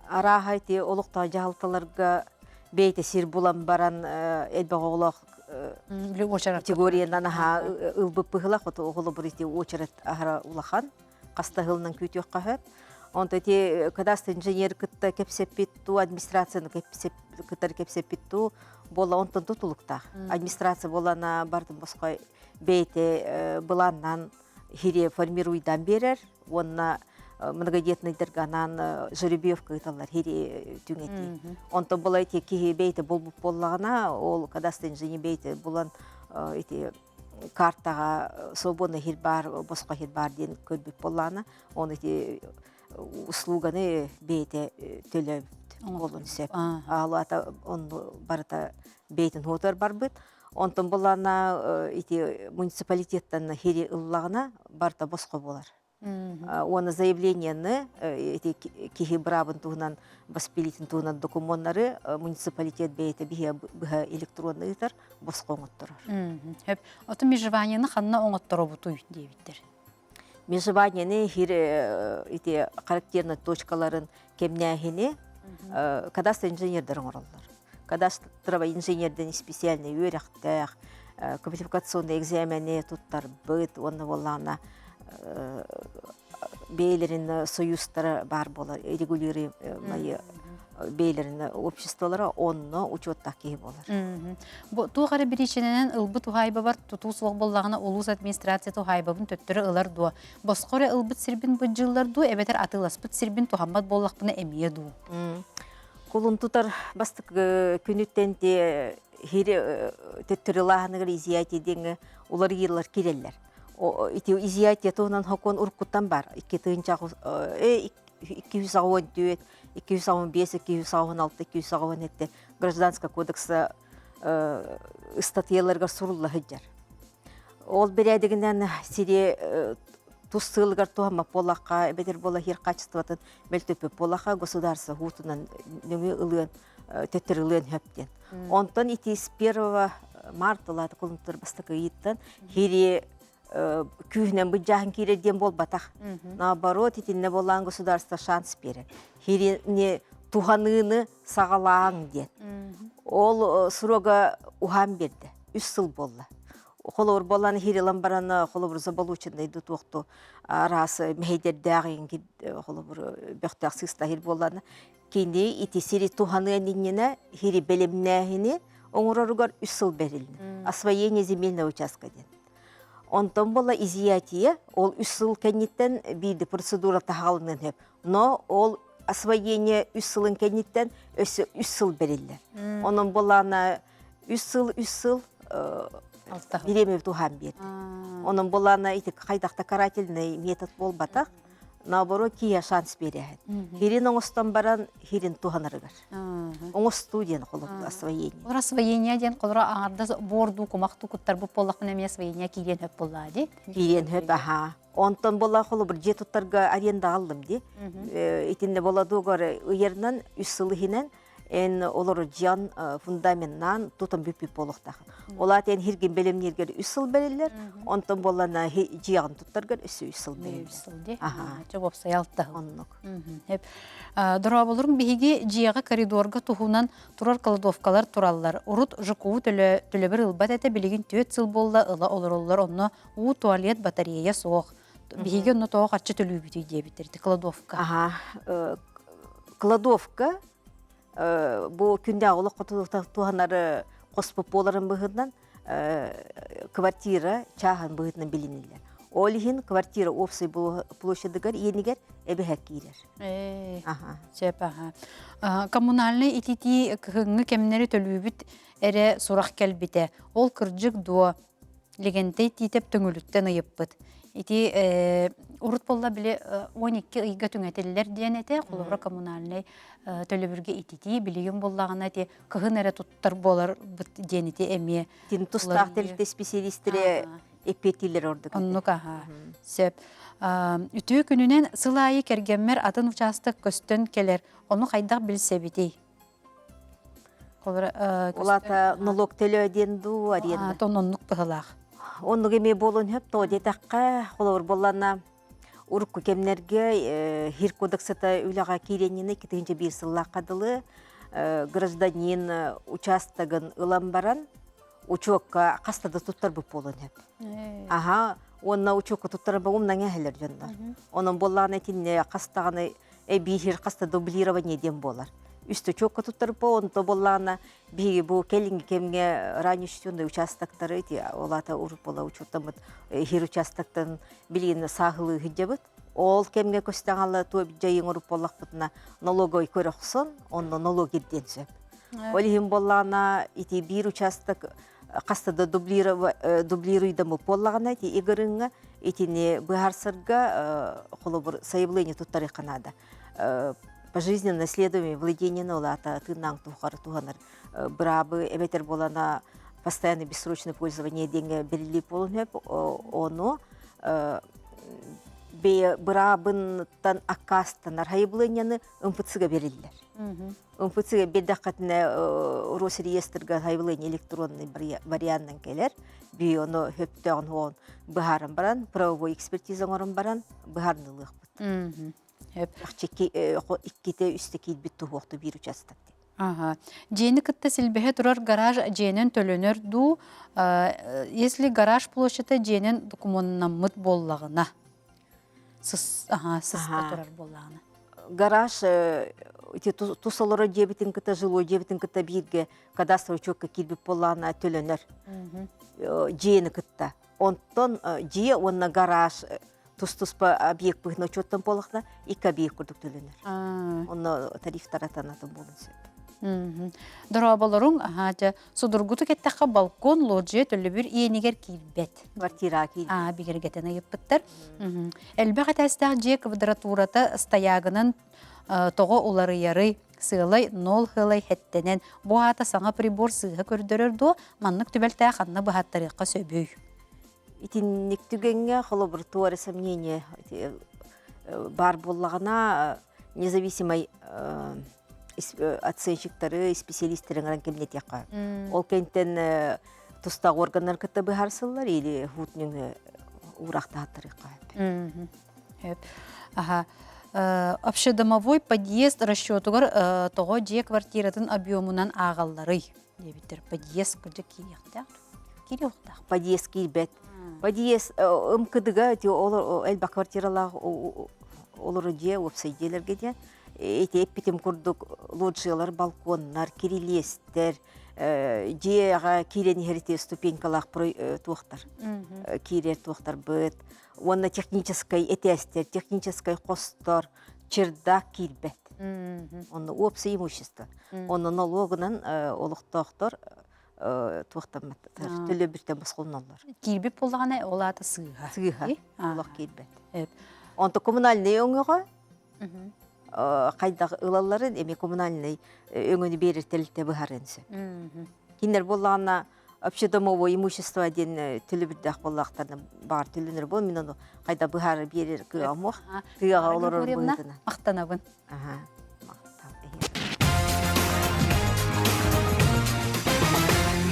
Арааһа ити олохтоох дьаһалталарга бэйэтэ сир булан баран элбэх оҕолоох категориянан аһаа ылбыт быһылах оҕолобур ити уочарат аһара улахан хаста сылынан күүтүөххэ сөп. Онто ити кадастр инженер кытта кэпсэппит туу, администрацияны кытары кэпсэппит туу буола онтон тутулуктаах. Администрация буолана бардым босхо бэйэтэ былааннаан хире формируйдан биэрэр уонна многодетныйдарга анаан жеребьевка ыыталлар хири түҥэтии. Онтон була ити киһи бэйэтэ булбут буоллаҕына, ол кадастр инженер бэйэтэ булан ити картаҕа свободный хир баар, босхо хир баар диэн көрбүт буоллаҕына, оны ити услуганы бэйэтэ төлөөбүт буолуон сөп. Аалата онну барыта бэйэтин хуотар барбыт. Онтон буллаана ити муниципалитеттан хири ыллаҕына барыта босхо буолар. Уонна заявлениены ити киһи быраабын туһунан бас билиитин туһунан докумуоннары муниципалитет бэйэтэ биһиэ быһа электронно ыытар, босхо оҥотторор. Хөп. Оту межеваниены ханна оҥотторобутуй диэбиттэр. Межеваниены хир ити характерный точкаларын кэмнээһини кадастр инженердэр оҥороллор. Кадастровай инженердэн специальный үөрэхтээх, квалификационный экзамени туттарбыт уонна буоллаҕына. бэйэлэрин союзтара баар буолар, регулируемые бэйэлэрин обществолара онно учуоттаах киһи буолар. Бу туох эрэ биричиинэнэн ылбыт уһаайбабар тутуу суох буоллаҕына улуус администрацията уһаайбабын төттөрү ылар дуо? Босхо эрэ ылбыт сирбин быдьыыллар дуу эбэтэр атыыласпыт сирбин туһаммат буоллахпына эмиэ дуу? Кулун тутар бастакы күнүттэн те хири төттөрүлааһыныгар изъятие диэҥҥэ уларыйыылар киирэллэр. Ити изъятие туһунан сокуон уруккуттан бар. 284, 285, 286, 287 Гражданскай кодекса ыстатыйаларыгар сурулла сылдьар. Ол бэрээдэгинэн сири тус сыалыгар туһаммат буоллахха, эбэтэр буола хир качествотын мөлтөппүт буоллахха, государство хуутунан нөҥүө ылыан, төттөрү ылыан сөп диэн. Онтон ити с 1 марта улаата кулунтур бастакы ыйыттан хири күүһүнэн быдьааһын киирэр диэн буолбатах. Наоборот, итиннэ буолаан государство шанс биэрэр. Хирини туһаныыны саҕалааҥ диэн. Ол срога уһаан биэрдэ. Үс сыл буолла. Холобур буолан хирилан баран холобур заболоченный туохту араас мэһэйдэрдээх холобур бөхтөөх сыыстаһыр буоллана кини ити сири туһаныан иннинэ хири бэлэмнээһини оҥороругар үс сыл бэрилинэ. Освоение земельного участка диэн. Онтон була изъятие ол үс сыл кэнниттэн биирдэ процедура таһаалыныан сөп. Но ол освоение үс сылын кэнниттэн өссө үс сыл бэриллэр. Онон буолаана үс сыл үс сыл бириэмэ туһаан биэрдэ. Онон буолаана ити хайдахта карательный метод буолбатах. Наоборот киһи шанс биэрэһин. Хирин оҥостон баран хирин туһанарыгар. Оҥостуу диэн холобур освоение. Олор освоение диэн холоро аҥардас буордуу кумахтуу куттарбыт буоллахпына эмиэ освоение киириэн сөп буоллаа дии. Киириэн сөп аһаа. Онтон була холобур дьиэ туттарга арендаҕа ыллым дии. Итиннэ була дугар ыйарынан үс сыл иһинэн эн олору дьиэн фундаменнаан тутан бүппүт буолуохтаах. Ол аата эн хиргин бэлэмнииргэр үс сыл бэриллэр, онтон буоллана дьиэҕин туттаргар өссө үс сыл бэриллэр. Үс сыл дии. Аха. Чэ уопсай алтаһыл. Оннук. Дорооболорум биһиги дьиэҕэ коридорга туһунан турар кладовкалар тураллар. Урут ЖКУ төлөбүр ылбат этэ, билигин түөрт сыл буолла ыла олороллор. Онно уу, туалет, батарея суох. Биһиги онно тоҕо харчы төлүүбүтүй диэбиттэр ити кладовка. Аха. Кладовка бу күндээҕи олоххо туһанар хоспут буоларын быһыытынан квартира чааһын быһыытынан билиниллэр. Ол иһин квартира общей площадыгар иэнигэр эбэһэ киирэр. Сөп аха. Коммунальнай ититии кыһыҥҥы кэмнэри төлүүбүт эрэ сурах кэлбитэ. Ол кырдьык дуо? Лэгэнтэй Тиитэп Төҥүлүттэн ыйыппыт. Ити урут буолла били 12 ыйга түҥэтиллэр диэн этэ, холобура коммунальнай төлөбүргэ ититии билигин буоллаҕына ити кыһын эрэ туттар буоларбыт диэн ити эмиэ Тин тустаах тэрилтэ исписэлиистэрэ эппиэттииллэр ордук. Оннук аха. Сөп. Үтүө күнүнэн сыл аайы кэргэммэр атын учаастак көстөн кэлэр. Ону хайдах билсэбитий? Ол аата налог төлөө диэн дуу, аренда. Тон оннук быһылаах. Оннук эмиэ буолуон сөп, тоҕо диэтэххэ, холобур буоллаана урукку кэмнэргэ хир кодексата үлэҕэ киириэнньини 2001 сыллаахха дылы гражданин учаастагын ылан баран учуокка хаста да туттарбыт буолуон сөп. Аха, уонна учуокка туттаран умнаҥа эһэлэр дьоннор. Онон буоллаҕына итиннэ хас даҕаны эбииһир хаста дублирование диэн буолар. Үстэ учуокка туттарбыт онто буоллаҕына биһиги бу кэлиҥҥи кэмҥэ ранее учтенный участоктары ити ол аата урут буола учуоттаммыт хир участоктан билигин сааһылыы сылдьабыт. Ол кэмҥэ көстөҥ туо дьайыҥ уруп буоллахпытына налоговый көрө охсон, онно налог ирдиэн сөп. Ол иһин буоллаҕына ити биир участок хаста да дублируйдаммыт буоллаҕына ити игырыҥҥа итини быһаарсарга холобур заявление туттарыахха наада. Пожизненно наследование владениены ол аата тыыннаан тухары туһанар быраабы эбэтэр буолана постоянно бессрочное пользование диэҥҥэ бэриллии буолуон сөп ону бэйэ быраабынтан аккаастанар сайабылыанньаны МФЦ-га бериллэр. МФЦ-га биэрдэххитинэ Росреестрга сайабылыанньа электронный варианынан кэлэр. Би ону хөптөөн хоон быһааран баран, правовой экспертиза оҥорон баран быһаарынылыахпыт. Иккитэ үстэ киирбит туһуохту биир участок. Ага. Дьиэни кытта силбэһэ турар гараж дьиэнэн төлөнөр дуу, если гараж площадь дьиэнэн докумуоннаммыт буоллаҕына. Сыс, аха, сыста турар буоллаҕына. Гараж ити тус олорор дьиэбитин кытта жилой дьиэбитин кытта бииргэ кадастр учуокка киирбит буоллаҕына төлөнөр дьиэни кытта. Онтон дьиэ уонна гараж тус-туспа объект быһыытынан учуоттан буоллахына икки объект курдук төлөнөр. Онно тарифтара танатын буолун сөп. Дорооболоруҥ, аһаа, дьэ, судургутук эттэххэ балкон, лоджия төлөбүр иэнигэр киирбэт. Квартира киирбэт. Аа, бигэргэтэн ыйыппыттар. Элбэх этээстээх дьиэ квадратурата стоягынан тоҕо уларыйарый? Сыалай нол хылай хэттэнэн, бу аата саҥа прибор сыыһа көрдөрөр дуо? Маннык түбэлтээх ханна быһаттарыахха сөбүй? Итинник түгэҥҥэ холобур туора сомнение баар буоллаҕына независимай оценщиктары, специалистеры ыҥыран кэмнэтиэххэ. Ол кэнтэн тустаах органнар кытта быһаарсыллар или хуутнүҥ уураахтаһаттарыахха сөп. Аха. Общедомовой подъезд расчетугар тоҕо дьиэ квартиратын объемунан ааҕалларый диэбиттэр. Подъезд кырдьык киириэхтээх. Киириэхтээх. Подъезд киирбэт. Подъезд МКДга элбэх квартиралаах олору дьиэ уопсай дьиэлэргэ диэн ити эппитим курдук лоджиялар, балконнар, кирилиэстэр, дьиэҕэ киирэн иһэр ити ступенькалаах туохтар киирэр туохтарбыт уонна техническай этээстэр, техническай хостор, чердак киирбэт. Онно уопсай имущество. Онно налогынан олохтоохтор туохтамматтар, төлөбүртэн босхолоноллор. Киирбит буоллаҕына ол аата сыыһа. Сыыһа. Олох киирбэт. Онто коммунальный өҥөҕө хайдах ылалларын эми коммунальный өҥөнү биэрэр тэрилтэ быһарын сөп. Кинилэр буоллаҕына общедомовое имущество диэн төлөбүрдээх буоллахтарына баар төлөнөр буол мин ону хайда быһаарар биэрэр кыаҕым суох тыаҕа олорор быһыытынан махтанабын.